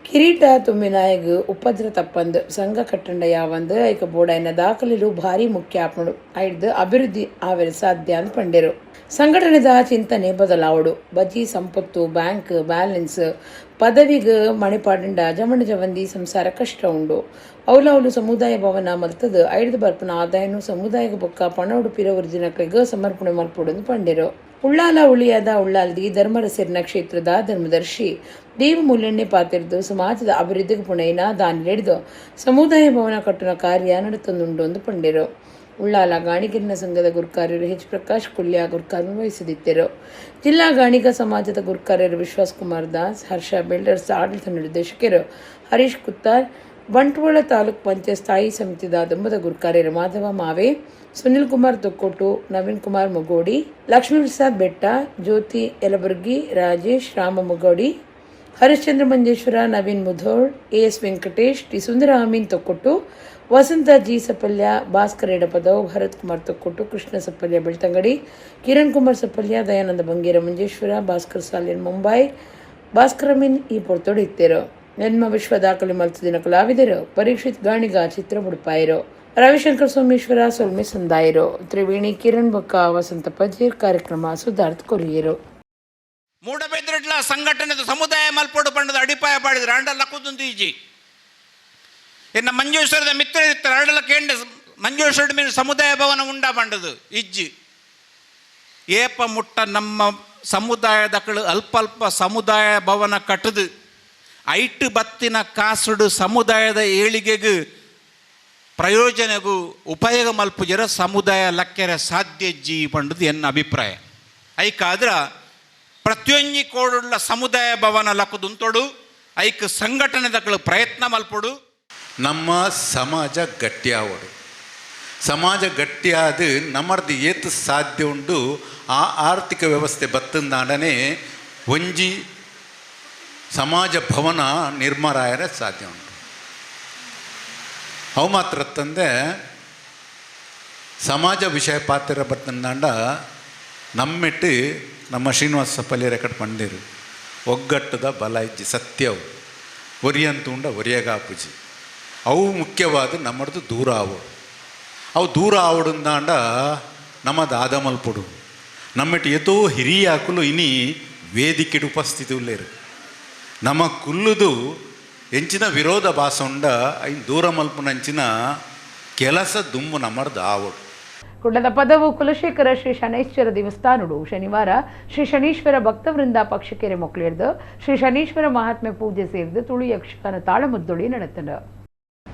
ಕಿರೀಟ ತುಮ್ಮಿನಾಯಗ್ ಉಪದ್ರ ತಪ್ಪಂದು ಸಂಘ ಕಟ್ಟಂಡ ಯಾವಂದು ಐಕ ಬೋಡಾಯಿನ ದಾಖಲೆಲು ಭಾರಿ ಮುಖ್ಯ ಆಪುಂಡು, ಐಡ್ದು ಅಭಿವೃದ್ಧಿ ಆವೆರೆ ಸಾಧ್ಯ ಅಂದ್ ಪಂಡೆರು. ಸಂಘಟನೆದ ಚಿಂತನೆ ಬದಲಾವಡು, ಬಜಿ ಸಂಪತ್ತು ಬ್ಯಾಂಕ್ ಬ್ಯಾಲೆನ್ಸ್ ಪದವಿಗ್ ಮಣಿಪಾಡಂಡ ಜವಣ ಜವಂದಿ ಸಂಸಾರ ಕಷ್ಟ ಉಂಡು. ಅವಲವಲು ಸಮುದಾಯ ಭವನ ಮಲ್ತದು ಐಡ್ದು ಬರ್ಪನ ಆದಾಯನು ಸಮುದಾಯದ ಬೊಕ್ಕ ಪಣೋಡು ಪಿರವರು ದಿನಕ್ಲೆಗ್ ಸಮರ್ಪಣೆ ಮಲ್ಪೊಡು ಪಂಡೆರು. ಉಳ್ಳಾಲ ಉಳಿಯಾದ ಉಳ್ಳಾಲ್ದಿ ಧರ್ಮರಸಿರ್ನ ಕ್ಷೇತ್ರದ ಧರ್ಮದರ್ಶಿ ದೇವ ಮುಲ್ಲೆಣ್ಣೆ ಪಾತಿರ್ದು ಸಮಾಜದ ಅಭಿವೃದ್ಧಿಗೆ ಪುಣೈನ ದಾನಿಲೆಡ್ದು ಸಮುದಾಯ ಭವನ ಕಟ್ಟುನ ಕಾರ್ಯ ನಡತೊಂದುಂಡು ಎಂದು ಪಂಡೆರು. ಉಳ್ಳಾಲ ಗಾಣಿಗಿರಿನ ಸಂಘದ ಗುರ್ಕಾರ್ಯರು ಎಚ್ ಪ್ರಕಾಶ್ ಕುಲ್ಯ ಗುರ್ಕಾರ್ಯ ವಹಿಸದಿದ್ದರು. ಜಿಲ್ಲಾ ಗಾಣಿಗ ಸಮಾಜದ ಗುರ್ಕಾರ್ಯರು ವಿಶ್ವಾಸ್ ಕುಮಾರ್ ದಾಸ್, ಹರ್ಷ ಬಿಲ್ಡರ್ಸ್ ಆಡಳಿತ ನಿರ್ದೇಶಕರು ಹರೀಶ್ ಕುತ್ತಾರ್, ಬಂಟ್ವಾಳ ತಾಲೂಕ್ ಪಂಚಾಯತ್ ಸ್ಥಾಯಿ ಸಮಿತಿದ ದುಂಬದ ಗುರ್ಕಾರ್ಯರು ಮಾಧವ ಮಾವೆ, ಸುನಿಲ್ ಕುಮಾರ್ ತೊಕ್ಕೊಟ್ಟು, ನವೀನ್ ಕುಮಾರ್ ಮುಗೋಡಿ, ಲಕ್ಷ್ಮೀಪ್ರಸಾದ್ ಬೆಟ್ಟ, ಜ್ಯೋತಿ ಯಲಬುರ್ಗಿ, ರಾಜೇಶ್ ರಾಮ ಮುಗೋಡಿ, ಹರಿಶ್ಚಂದ್ರ ಮಂಜೇಶ್ವರ, ನವೀನ್ ಮುಧೋಳ್, ಎಸ್ ವೆಂಕಟೇಶ್, ಟಿ ಸುಂದರ ಅಮೀನ್ ತೊಕ್ಕೊಟ್ಟು, ವಸಂತ ಜಿ ಸಪಲ್ಯ, ಭಾಸ್ಕರ್ ಎಡಪದವ್, ಭರತ್ ಕುಮಾರ್ ತೊಕ್ಕೊಟ್ಟು, ಕೃಷ್ಣ ಸಪ್ಪಲ್ಯ ಬೆಳ್ತಂಗಡಿ, ಕಿರಣ್ ಕುಮಾರ್ ಸಪ್ಪಲ್ಯ, ದಯಾನಂದ ಬಂಗೇರ ಮಂಜೇಶ್ವರ, ಭಾಸ್ಕರ್ ಸಾಲಿಯನ್ ಮುಂಬೈ, ಭಾಸ್ಕರ್ ಅಮೀನ್ ಈ ಪೊರ್ತೋಡು ಇತ್ತೇರು. ಜನ್ಮ ವಿಶ್ವ ದಾಖಲೆ ಮಲ್ತದಿನ ಕಲಾವಿದರು ಪರೀಕ್ಷಿತ್ ಗಾಣಿಗ ಚಿತ್ರ ಬುಡುಪಾಯರು, ರವಿಶಂಕರ್ ಸೋಮೇಶ್ವರ ಸೊಲ್ಮೆ ಸಂದಾಯರು, ತ್ರಿವೇಣಿ ಕಿರಣ್ ಬೊಕ್ಕ ವಸಂತ ಪಜೀರ್ ಕಾರ್ಯಕ್ರಮ ಸುಧಾರ್ಥ ಕೊರಿಯರು. ಮೂಡಬೆದ್ರಿಡ್ಲ ಸಂಘಟನೆದ ಸಮುದಾಯ ಮಲ್ಪೋಡು ಪಂಡದ ಅಡಿಪಾಯ ಪಾಡಿದ್ರು ಅಂಡಲ್ಲ ಕೂತುಂದು ಈಜಿ ಇನ್ನು ಮಂಜೇಶ್ವರದ ಮಿತ್ರ ಇರ್ತಾರೆ ಅರಡಲ ಕೇಂದ್ರ ಮಂಜೇಶ್ವರದ ಮೇಲೆ ಸಮುದಾಯ ಭವನ ಉಂಡ ಪಂಡದು ಇಜ್ಜಿ ಏಪ ಮುಟ್ಟ ನಮ್ಮ ಸಮುದಾಯದಕ್ಕಳು ಅಲ್ಪ ಅಲ್ಪ ಸಮುದಾಯ ಭವನ ಕಟ್ಟದು ಐಟು ಬತ್ತಿನ ಕಾಸುಡು ಸಮುದಾಯದ ಏಳಿಗೆಗೂ ಪ್ರಯೋಜನಗೂ ಉಪಯೋಗ ಮಲ್ಪುಜರ ಸಮುದಾಯ ಲಕ್ಕೆರೆ ಸಾಧ್ಯ ಜಿ ಪಂಡದು ಎನ್ನ ಅಭಿಪ್ರಾಯ. ಐಕಾದ್ರ ಪ್ರತಿಯೊಂಜಿ ಕೋಡುಳ್ಳ ಸಮುದಾಯ ಭವನ ಲಕ್ಕದುಂತೊಡು ಐಕ್ ಸಂಘಟನೆದಕ್ಕಳು ಪ್ರಯತ್ನ ಮಲ್ಪೊಡು. ನಮ್ಮ ಸಮಾಜ ಗಟ್ಟಿಯಾವಡು, ಸಮಾಜ ಗಟ್ಟಿಯಾದ ನಮ್ಮರ್ದು ಏತು ಸಾಧ್ಯ ಉಂಡು ಆ ಆರ್ಥಿಕ ವ್ಯವಸ್ಥೆ ಬತ್ತಂದಾಡನೆ ಒಂಜಿ ಸಮಾಜ ಭವನ ನಿರ್ಮಾಣ ಆಯರೆ ಸಾಧ್ಯ ಉಂಟು. ಅವು ಮಾತ್ರ ತಂದೆ ಸಮಾಜ ವಿಷಯ ಪಾತ್ರ ಬತ್ತಂದಾಂಡ ನಮ್ಮೆಟ್ಟು ನಮ್ಮ ಶ್ರೀನಿವಾಸ ಸಪ್ಪಲ್ಲಿ ರೆಕಾರ್ಡ್ ಪಂಡಿರು ಒಗ್ಗಟ್ಟದ ಬಲ ಇಜ್ಜಿ ಸತ್ಯವು ಒರಿಯಂತುಂಡ ಒರಿಯಗಾಪುಜಿ ಅವು ಮುಖ್ಯವಾದ ನಮ್ಮದು ದೂರ ಆವಡು. ಅವು ದೂರ ಆವಡುಂದಾಂಡ ನಮ್ಮ ದಾದಮಲ್ಪೊಡು ನಮ್ಮೆಟ್ಟು ಏತೋ ಹಿರಿಯಾಕುಲು ಇನಿ ವೇದಿಕೆಡು ಉಪಸ್ಥಿತಿ ಉಲ್ಲೇರು ನಮ್ಮ ಕುಲ್ಲುದು ಎಂಚಿನ ವಿರೋಧ ಭಾಸ ಉಂಡ ಐನ್ ದೂರ ಮಲ್ಪುನಂಚಿನ ಕೆಲಸ ದುಂಬು ನಮ್ಮರ್ದು ಆವಡು. ಕುಡ್ಲದ ಪದವು ಕುಲಶೇಖರ ಶ್ರೀ ಶನೈಶ್ವರ ದೇವಸ್ಥಾನಡು ಶನಿವಾರ ಶ್ರೀ ಶನೀಶ್ವರ ಭಕ್ತವೃಂದ ಪಕ್ಷಕೆರೆ ಮೊಕ್ಲಿರ್ದು ಶ್ರೀ ಶನೀಶ್ವರ ಮಹಾತ್ಮೆ ಪೂಜೆ ಸೇರಿದು ತುಳು ಯಕ್ಷಗಾನ ತಾಳಮದ್ದೊಳಿ ನಡೆತನು.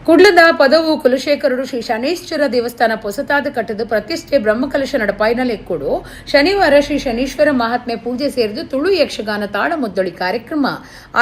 ಕುಡ್ಲದ ಪದವು ಕುಲಶೇಖರರು ಶ್ರೀ ಶನೈಶ್ವರ ದೇವಸ್ಥಾನ ಪೊಸತಾದ ಕಟ್ಟದ ಪ್ರತಿಷ್ಠೆ ಬ್ರಹ್ಮಕಲಶ ನಡಪಾಯಿನ ಲೆಕ್ಕೊಡು ಶನಿವಾರ ಶ್ರೀ ಶನೀಶ್ವರ ಮಹಾತ್ಮೆ ಪೂಜೆ ಸೇರಿದು ತುಳು ಯಕ್ಷಗಾನ ತಾಳಮದ್ದೊಳಿ ಕಾರ್ಯಕ್ರಮ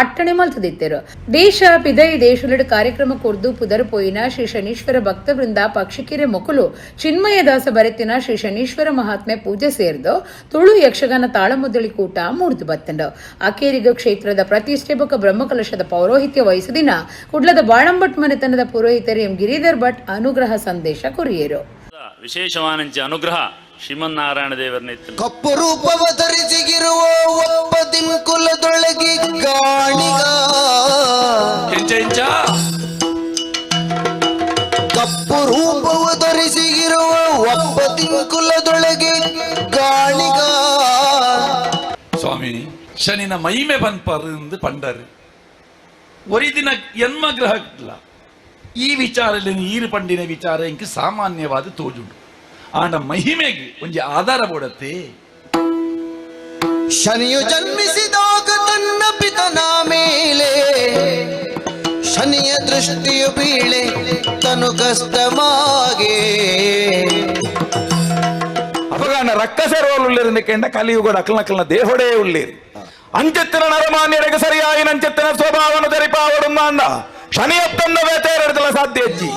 ಅಟ್ಟಣೆ ಮಲ್ತದಿತ್ತರು. ದೇಶ ಪಿದೈ ದೇಶಲಡು ಕಾರ್ಯಕ್ರಮ ಕೊರ್ದು ಪುದರ್ ಪೋಯಿನ ಶ್ರೀ ಶನೀಶ್ವರ ಭಕ್ತವೃಂದ ಪಕ್ಷಿಕೆರೆ ಮೊಕಲು ಚಿನ್ಮಯದಾಸ ಬರೆತಿನ ಶ್ರೀ ಶನೀಶ್ವರ ಮಹಾತ್ಮೆ ಪೂಜೆ ಸೇರಿದು ತುಳು ಯಕ್ಷಗಾನ ತಾಳಮದ್ದೊಳಿ ಕೂಟ ಮೂರ್ದು ಬತ್ತಂಡು. ಅಕೇರಿಗ ಕ್ಷೇತ್ರದ ಪ್ರತಿಷ್ಠೆ ಬೊಕ ಬ್ರಹ್ಮಕಲಶದ ಪೌರೋಹಿತ್ಯ ವಹಿಸದಿನ ಕುಡ್ಲದ ಬಾಳಂಭಟ್ ಮನೆತನದ ಪುರೋಹಿತರು ಎಂ ಗಿರಿಧರ್ ಭಟ್ ಅನುಗ್ರಹ ಸಂದೇಶ ಕೊರಿಯರು. ವಿಶೇಷವಾನಂಚ ಅನುಗ್ರಹ ಶ್ರೀಮನ್ನಾರಾಯಣ ದೇವರನ್ನ ಕಪ್ಪು ರೂಪವ ಧರಿಸಿಗಿರುವ ಒಬ್ಬ ದಿನ್ಕುಲದೊಳಗೆ ಗಾಣಿಗ ಕಪ್ಪು ರೂಪವ ಧರಿಸಿಗಿರುವ ಒಬ್ಬ ದಿನ್ಕುಲದೊಳಗೆ ಗಾಣಿಗ. ಸ್ವಾಮಿ ಶನಿನ ಮಹಿಮೆ ಪನ್ಪರ್ ಪಂಡರು ಒರಿದಿನ ಎನ್ಮ ಗ್ರಹ ಈ ವಿಚಾರದಲ್ಲಿ ನೀರು ಪಂಡಿನ ವಿಚಾರ ಇಂಕ ಸಾಮಾನ್ಯವಾದ ತೋಜುಂಡು. ಆಂಡ ಮಹಿಮೆಗೆ ಒಂಜಿ ಆಧಾರ ಬೋಡತ್ತೆ. ಶನಿಯು ಜನ್ಮಿಸಿದಾಗ ತನ್ನ ಪಿತನ ಮೇಲೆ ಶನಿಯ ದೃಷ್ಟಿಯು ಬೀಳೆ ತನು ಕಷ್ಟಮಾಗೆ. ಅಪಗಾನ ರಕ್ಕಸರು ಕೆಂಡ ಕಲಿಯುಗಡ ಅಕ್ಲನಕ್ಲನ ದೇಹೊಡೇ ಉಳ್ಳೇರಿ ಅಂಚೆತ್ತಿನ ನರಮಾನ್ಯರಿಗೆ ಸರಿಯಾಗಿ ನಂಚೆತ್ತಿನ ಸ್ವಭಾವನು ತೆರಿಪಾವಡು ಅಂದ ಶನಿಯತ್ತಂದ ಬೇತೇರಡದಲ್ಲ ಸಾಧ್ಯ ಅಜ್ಜಿ.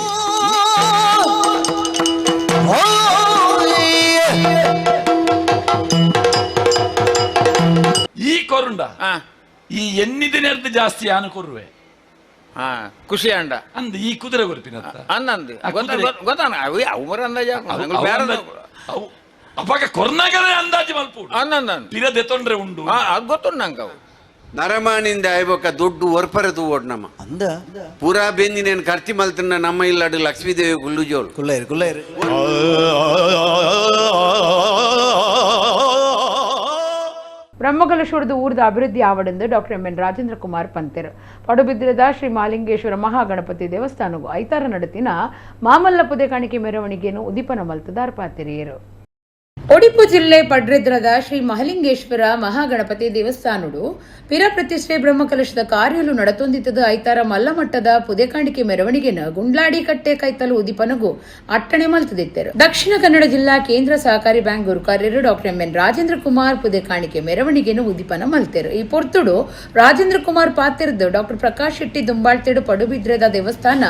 ಈ ಕೊರುಂಡ ಈ ಎನ್ನಿದಿನ ಜಾಸ್ತಿ ಆನು ಕೊರುವೆ ಖುಷಿ ಅಂಡ ಅಂದ ಈ ಕುದುರೆ ಕೊರ್ಪಿನ ಅಂದಂದು ಗೊತ್ತಾನ ಅವರ ಅಂದಾಜು ಅಪಾಗ ಕೊರ್ನಾಗಲೇ ಅಂದಾಜು ಮಲ್ಪು ಅಂದಂದ ಪಿರದೆ ತೊಂದ್ರೆ ಉಂಡು ಅದು ಗೊತ್ತುಂಡು ನಂಗೆ ಅವು. ನರಮಾನಿಂದ ಆಯ್ಬೊಕ್ಕ ದೊಡ್ಡ ಒರ್ಪರೆ ತೂವೋಡು ನಮ್ಮ ಅಂದ ಪೂರಾ ಬೆಂದಿನೇನು ಖರ್ಚು ಮಲ್ತನ್ನ ನಮ್ಮ ಇಲ್ಲಾಡು ಲಕ್ಷ್ಮೀದೇವಿ ಗುಲ್ಲು ಜೋಳು ಕುಲ್ಲೇರು ಕುಲ್ಲೇರು. ಬ್ರಹ್ಮಕಲಶೋರದ ಊರದ ಅಭಿವೃದ್ಧಿ ಆವಡೆಂದು doctor M N Rajendra Kumar ಪಂತೆರು. ಪಡುಬಿದ್ರದ Shri Malingeshwara Mahaganapati ದೇವಸ್ಥಾನಗೂ ಐತಾರ ನಡತಿನ ಮಾಮಲ್ಲ ಪುದೆ ಕಾಣಿಕೆ ಮೆರವಣಿಗೆಯನ್ನು ಉದೀಪನ ಮಲ್ತದಾರ್ ಪಾತಿರಿಯರು. ಒಡಿಪು ಜಿಲ್ಲೆ ಪಡ್ರೆದ್ರದ ಶ್ರೀ ಮಹಲಿಂಗೇಶ್ವರ ಮಹಾಗಣಪತಿ ದೇವಸ್ಥಾನಡು ಪಿರ ಪ್ರತಿಷ್ಠೆ ಬ್ರಹ್ಮಕಲಶದ ಕಾರ್ಯಲು ನಡತೊಂದಿತ್ತದ ಐತಾರ ಮಲ್ಲಮಟ್ಟದ ಪುದೆಕಾಣಿಕೆ ಮೆರವಣಿಗೆನ ಗುಂಡ್ಲಾಡಿ ಕಟ್ಟೆ ಕೈತಲು ಉದಿಪನಗೂ ಅಟ್ಟಣೆ ಮಲ್ತದಿತ್ತರು. ದಕ್ಷಿಣ ಕನ್ನಡ ಜಿಲ್ಲಾ ಕೇಂದ್ರ ಸಹಕಾರಿ ಬ್ಯಾಂಕ್ ಗುರುಕಾರ್ಯರು doctor M N Rajendra Kumar ಪುದೆಕಾಣಿಕೆ ಮೆರವಣಿಗೆನು ಉದಿಪನ ಮಲ್ತೆರು. ಈ ಪೊರ್ತುಡು ರಾಜೇಂದ್ರ ಕುಮಾರ್ ಪಾತಿರ್ದು ಡಾಕ್ಟರ್ ಪ್ರಕಾಶ್ ಶೆಟ್ಟಿ ದುಂಬಾಳ್ತೇಡು ಪಡುಬಿದ್ರದ ದೇವಸ್ಥಾನ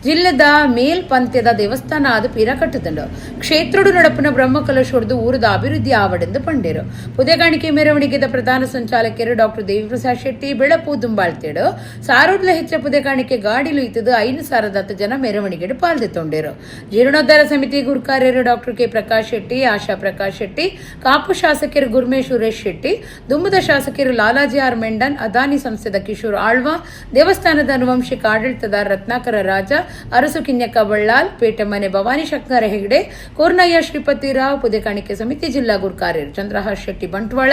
ಜಿಲ್ಲೆದ ಮೇಲ್ಪಂತ್ಯದ ದೇವಸ್ಥಾನ ಆದ ಪಿರ ಕಟ್ಟುತ್ತಂಡು. ಕ್ಷೇತ್ರಡು ನಡಪುನ ಬ್ರಹ್ಮಕಲಶೋರ್ದು ಊರದ ಅಭಿವೃದ್ಧಿ ಆವಡೆಂದು ಪಂಡೇರು. ಪುದೆಗಾಣಿಕೆ ಮೆರವಣಿಗೆದ ಪ್ರಧಾನ ಸಂಚಾಲಕರು ಡಾಕ್ಟರ್ ದೇವಿಪ್ರಸಾದ್ ಶೆಟ್ಟಿ ಬೆಳಪು ದುಂಬಾಳ್ತೇಡು. ಸಾರೋಡ್ಲ ಹೆಚ್ಚ ಪುದೆಗಾಣಿಕೆ ಗಾಡಿಲು ಇತ್ತದು 5,000 ಜನ ಮೆರವಣಿಗೆ ಪಾಲ್ದೆ ತೊಂಡೇರು. ಜೀರ್ಣೋದ್ಧಾರ ಸಮಿತಿ ಗುರುಕಾರ್ಯರು ಡಾಕ್ಟರ್ ಕೆ ಪ್ರಕಾಶ್ ಶೆಟ್ಟಿ, ಆಶಾ ಪ್ರಕಾಶ್ ಶೆಟ್ಟಿ, ಕಾಪು ಶಾಸಕರು ಗುರ್ಮೆ ಸುರೇಶ್ ಶೆಟ್ಟಿ, ದುಂಬದ ಶಾಸಕರು ಲಾಲಾಜಿ ಆರ್ ಮೆಂಡನ್, ಅದಾನಿ ಸಂಸ್ಥೆದ ಕಿಶೋರ್ ಆಳ್ವಾ, ದೇವಸ್ಥಾನದ ಅನುವಂಶಿಕ ಆಡಳಿತದಾರ ರತ್ನಾಕರ ರಾಜ, ಅರಸು ಕಿನ್ಯಕ್ಕ ಬಳ್ಳಾಲ್, ಪೇಟೆಮನೆ ಭವಾನಿ ಶಂಕರ ಹೆಗಡೆ, ಕೋರ್ನಯ್ಯ ಶ್ರೀಪತಿ ರಾವ್, ಪುದೆಕಾಣಿಕೆ ಸಮಿತಿ ಜಿಲ್ಲಾ ಗುರುಕಾರ್ಯರು ಚಂದ್ರಹಾಸ್ ಶೆಟ್ಟಿ ಬಂಟ್ವಾಳ,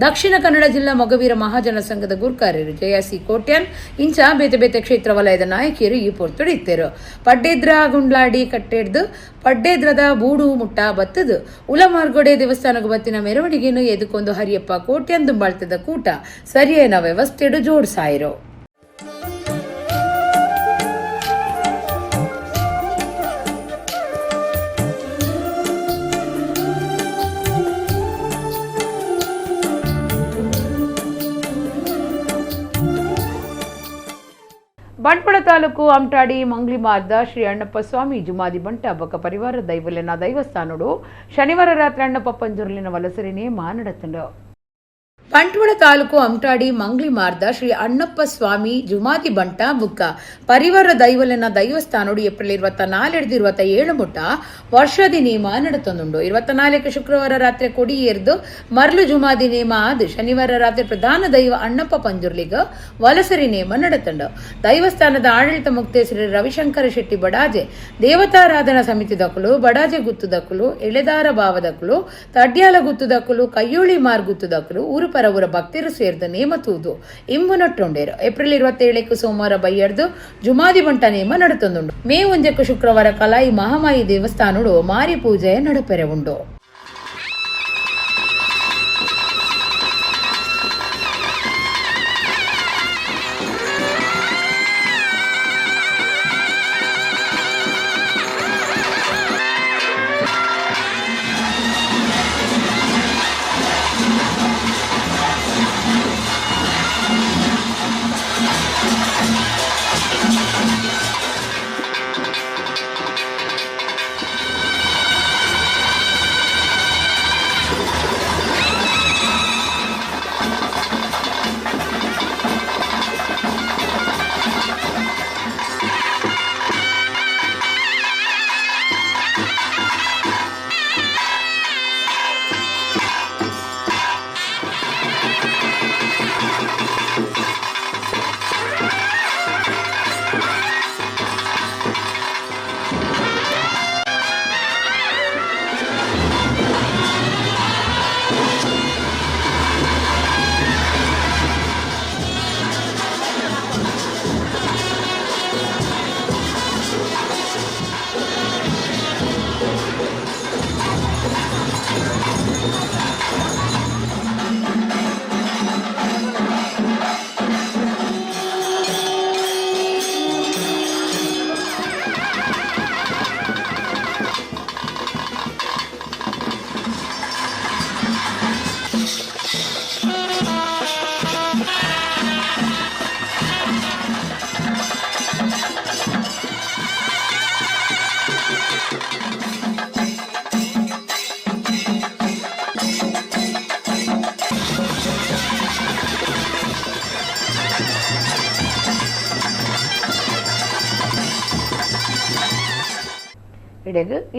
ದಕ್ಷಿಣ ಕನ್ನಡ ಜಿಲ್ಲಾ ಮೊಗವೀರ ಮಹಾಜನ ಸಂಘದ ಗುರುಕಾರ್ಯರು ಜಯಸಿ ಕೋಟ್ಯಾನ್, ಇಂಚ ಬೇತೆ ಬೇತೆ ಕ್ಷೇತ್ರ ವಲಯದ ನಾಯಕಿಯರು ಈ ಪೊರ್ತುಡಿತ್ತರು. ಪಡ್ಡೇದ್ರ ಗುಂಡ್ಲಾಡಿ ಕಟ್ಟೆಡ್ದು ಪಡ್ಡೇದ್ರದ ಬೂಡು ಮುಟ್ಟ ಬತ್ತದು ಉಲಮಾರ್ಗೊಡೆ ದೇವಸ್ಥಾನಕ್ಕೆ ಬತ್ತಿನ ಮೆರವಣಿಗೆಯನ್ನು ಎದುಕೊಂದು ಹರಿಯಪ್ಪ ಕೋಟ್ಯಾನ್ ದುಂಬಾಳ್ತದ ಕೂಟ ಸರಿಯೇನ ವ್ಯವಸ್ಥೆಡು ಜೋಡ್ಸಾಯಿರು. ಬಂಟ್ವಾಳ ತಾಲೂಕು ಅಮ್ಟಾಡಿ ಮಂಗ್ಲಿಮಾರ್ದ ಶ್ರೀ ಅಣ್ಣಪ್ಪ ಸ್ವಾಮಿ ಜುಮಾದಿ ಬಂಟ ಬೊಕ ಪರಿವಾರ ದೈವಲೆನ ದೈವಸ್ಥಾನಡು ಶನಿವಾರ ರಾತ್ರಿ ಅಣ್ಣಪ್ಪ ಪಂಜುರ್ಲಿನ ವಲಸರಿ ನೇಮ ನಡತಂಡು. ಬಂಟ್ವಾಳ ತಾಲೂಕು ಅಮ್ಟಾಡಿ ಮಂಗ್ಲಿಮಾರ್ದ ಶ್ರೀ ಅಣ್ಣಪ್ಪ ಸ್ವಾಮಿ ಜುಮಾದಿ ಬಂಟ ಬುಕ್ಕ ಪರಿವಾರ ದೈವಲೆನ ದೈವಸ್ಥಾನಡು ಏಪ್ರಿಲ್ 24 27 ಮುಟ್ಟ ವರ್ಷದಿ ನೇಮ ನಡತೊಂದುಂಡು. 24 ಶುಕ್ರವಾರ ರಾತ್ರಿ ಕೊಡಿ ಏರ್ದು ಮರ್ಲು ಜುಮಾದಿ ನೇಮ ಆದ್ ಶನಿವಾರ ರಾತ್ರಿ ಪ್ರಧಾನ ದೈವ ಅಣ್ಣಪ್ಪ ಪಂಜುರ್ಲಿಗ ವಲಸರಿ ನೇಮ ನಡತಂಡು. ದೈವಸ್ಥಾನದ ಆಡಳಿತ ಮುಕ್ತೆ ಶ್ರೀ ರವಿಶಂಕರ ಶೆಟ್ಟಿ ಬಡಾಜೆ, ದೇವತಾರಾಧನಾ ಸಮಿತಿ ದಕ್ಕಲು, ಬಡಾಜೆ ಗುತ್ತುದಕ್ಕಲು, ಎಳೆದಾರ ಭಾವದಕ್ಕಲು, ತಡ್ಯಾಲ ಗುತ್ತುದಕ್ಕಲು, ಕಯ್ಯೋಳಿ ಮಾರ್ ಗುತ್ತುದಕ್ಕಲು, ಊರು ಪರವೂರ ಭಕ್ತರು ಸೇರ್ದು ನೇಮ ತೂದು ಇಂಬು ನಟ್ಟೊಂಡೇರು. ಏಪ್ರಿಲ್ 27 ಸೋಮವಾರ ಬಯ್ಯರ್ದು ಜುಮಾದಿ ಬಂಟ ನೇಮ ನಡತೊಂದುಂಡು. ಮೇ 1 ಶುಕ್ರವಾರ ಕಲಾಯಿ ಮಹಾಮಾಯಿ ದೇವಸ್ಥಾನಡು ಮಾರಿ ಪೂಜೆ ನಡಪೆರೆ ಉಂಡು.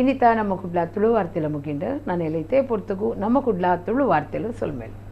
ಇನಿತ ನಮ್ಮ ಕುಡ್ಲ ತುಳು ವಾರ್ತೆಲ ಮುಗಿಂಡು. ನಾನು ಎಲ್ಲೈತೆ ಪೊರ್ತುಗು ನಮ್ಮ ಕುಡ್ಲ ತುಳು ವಾರ್ತೆಲು ಸೊಲ್ಮೇಲೆ.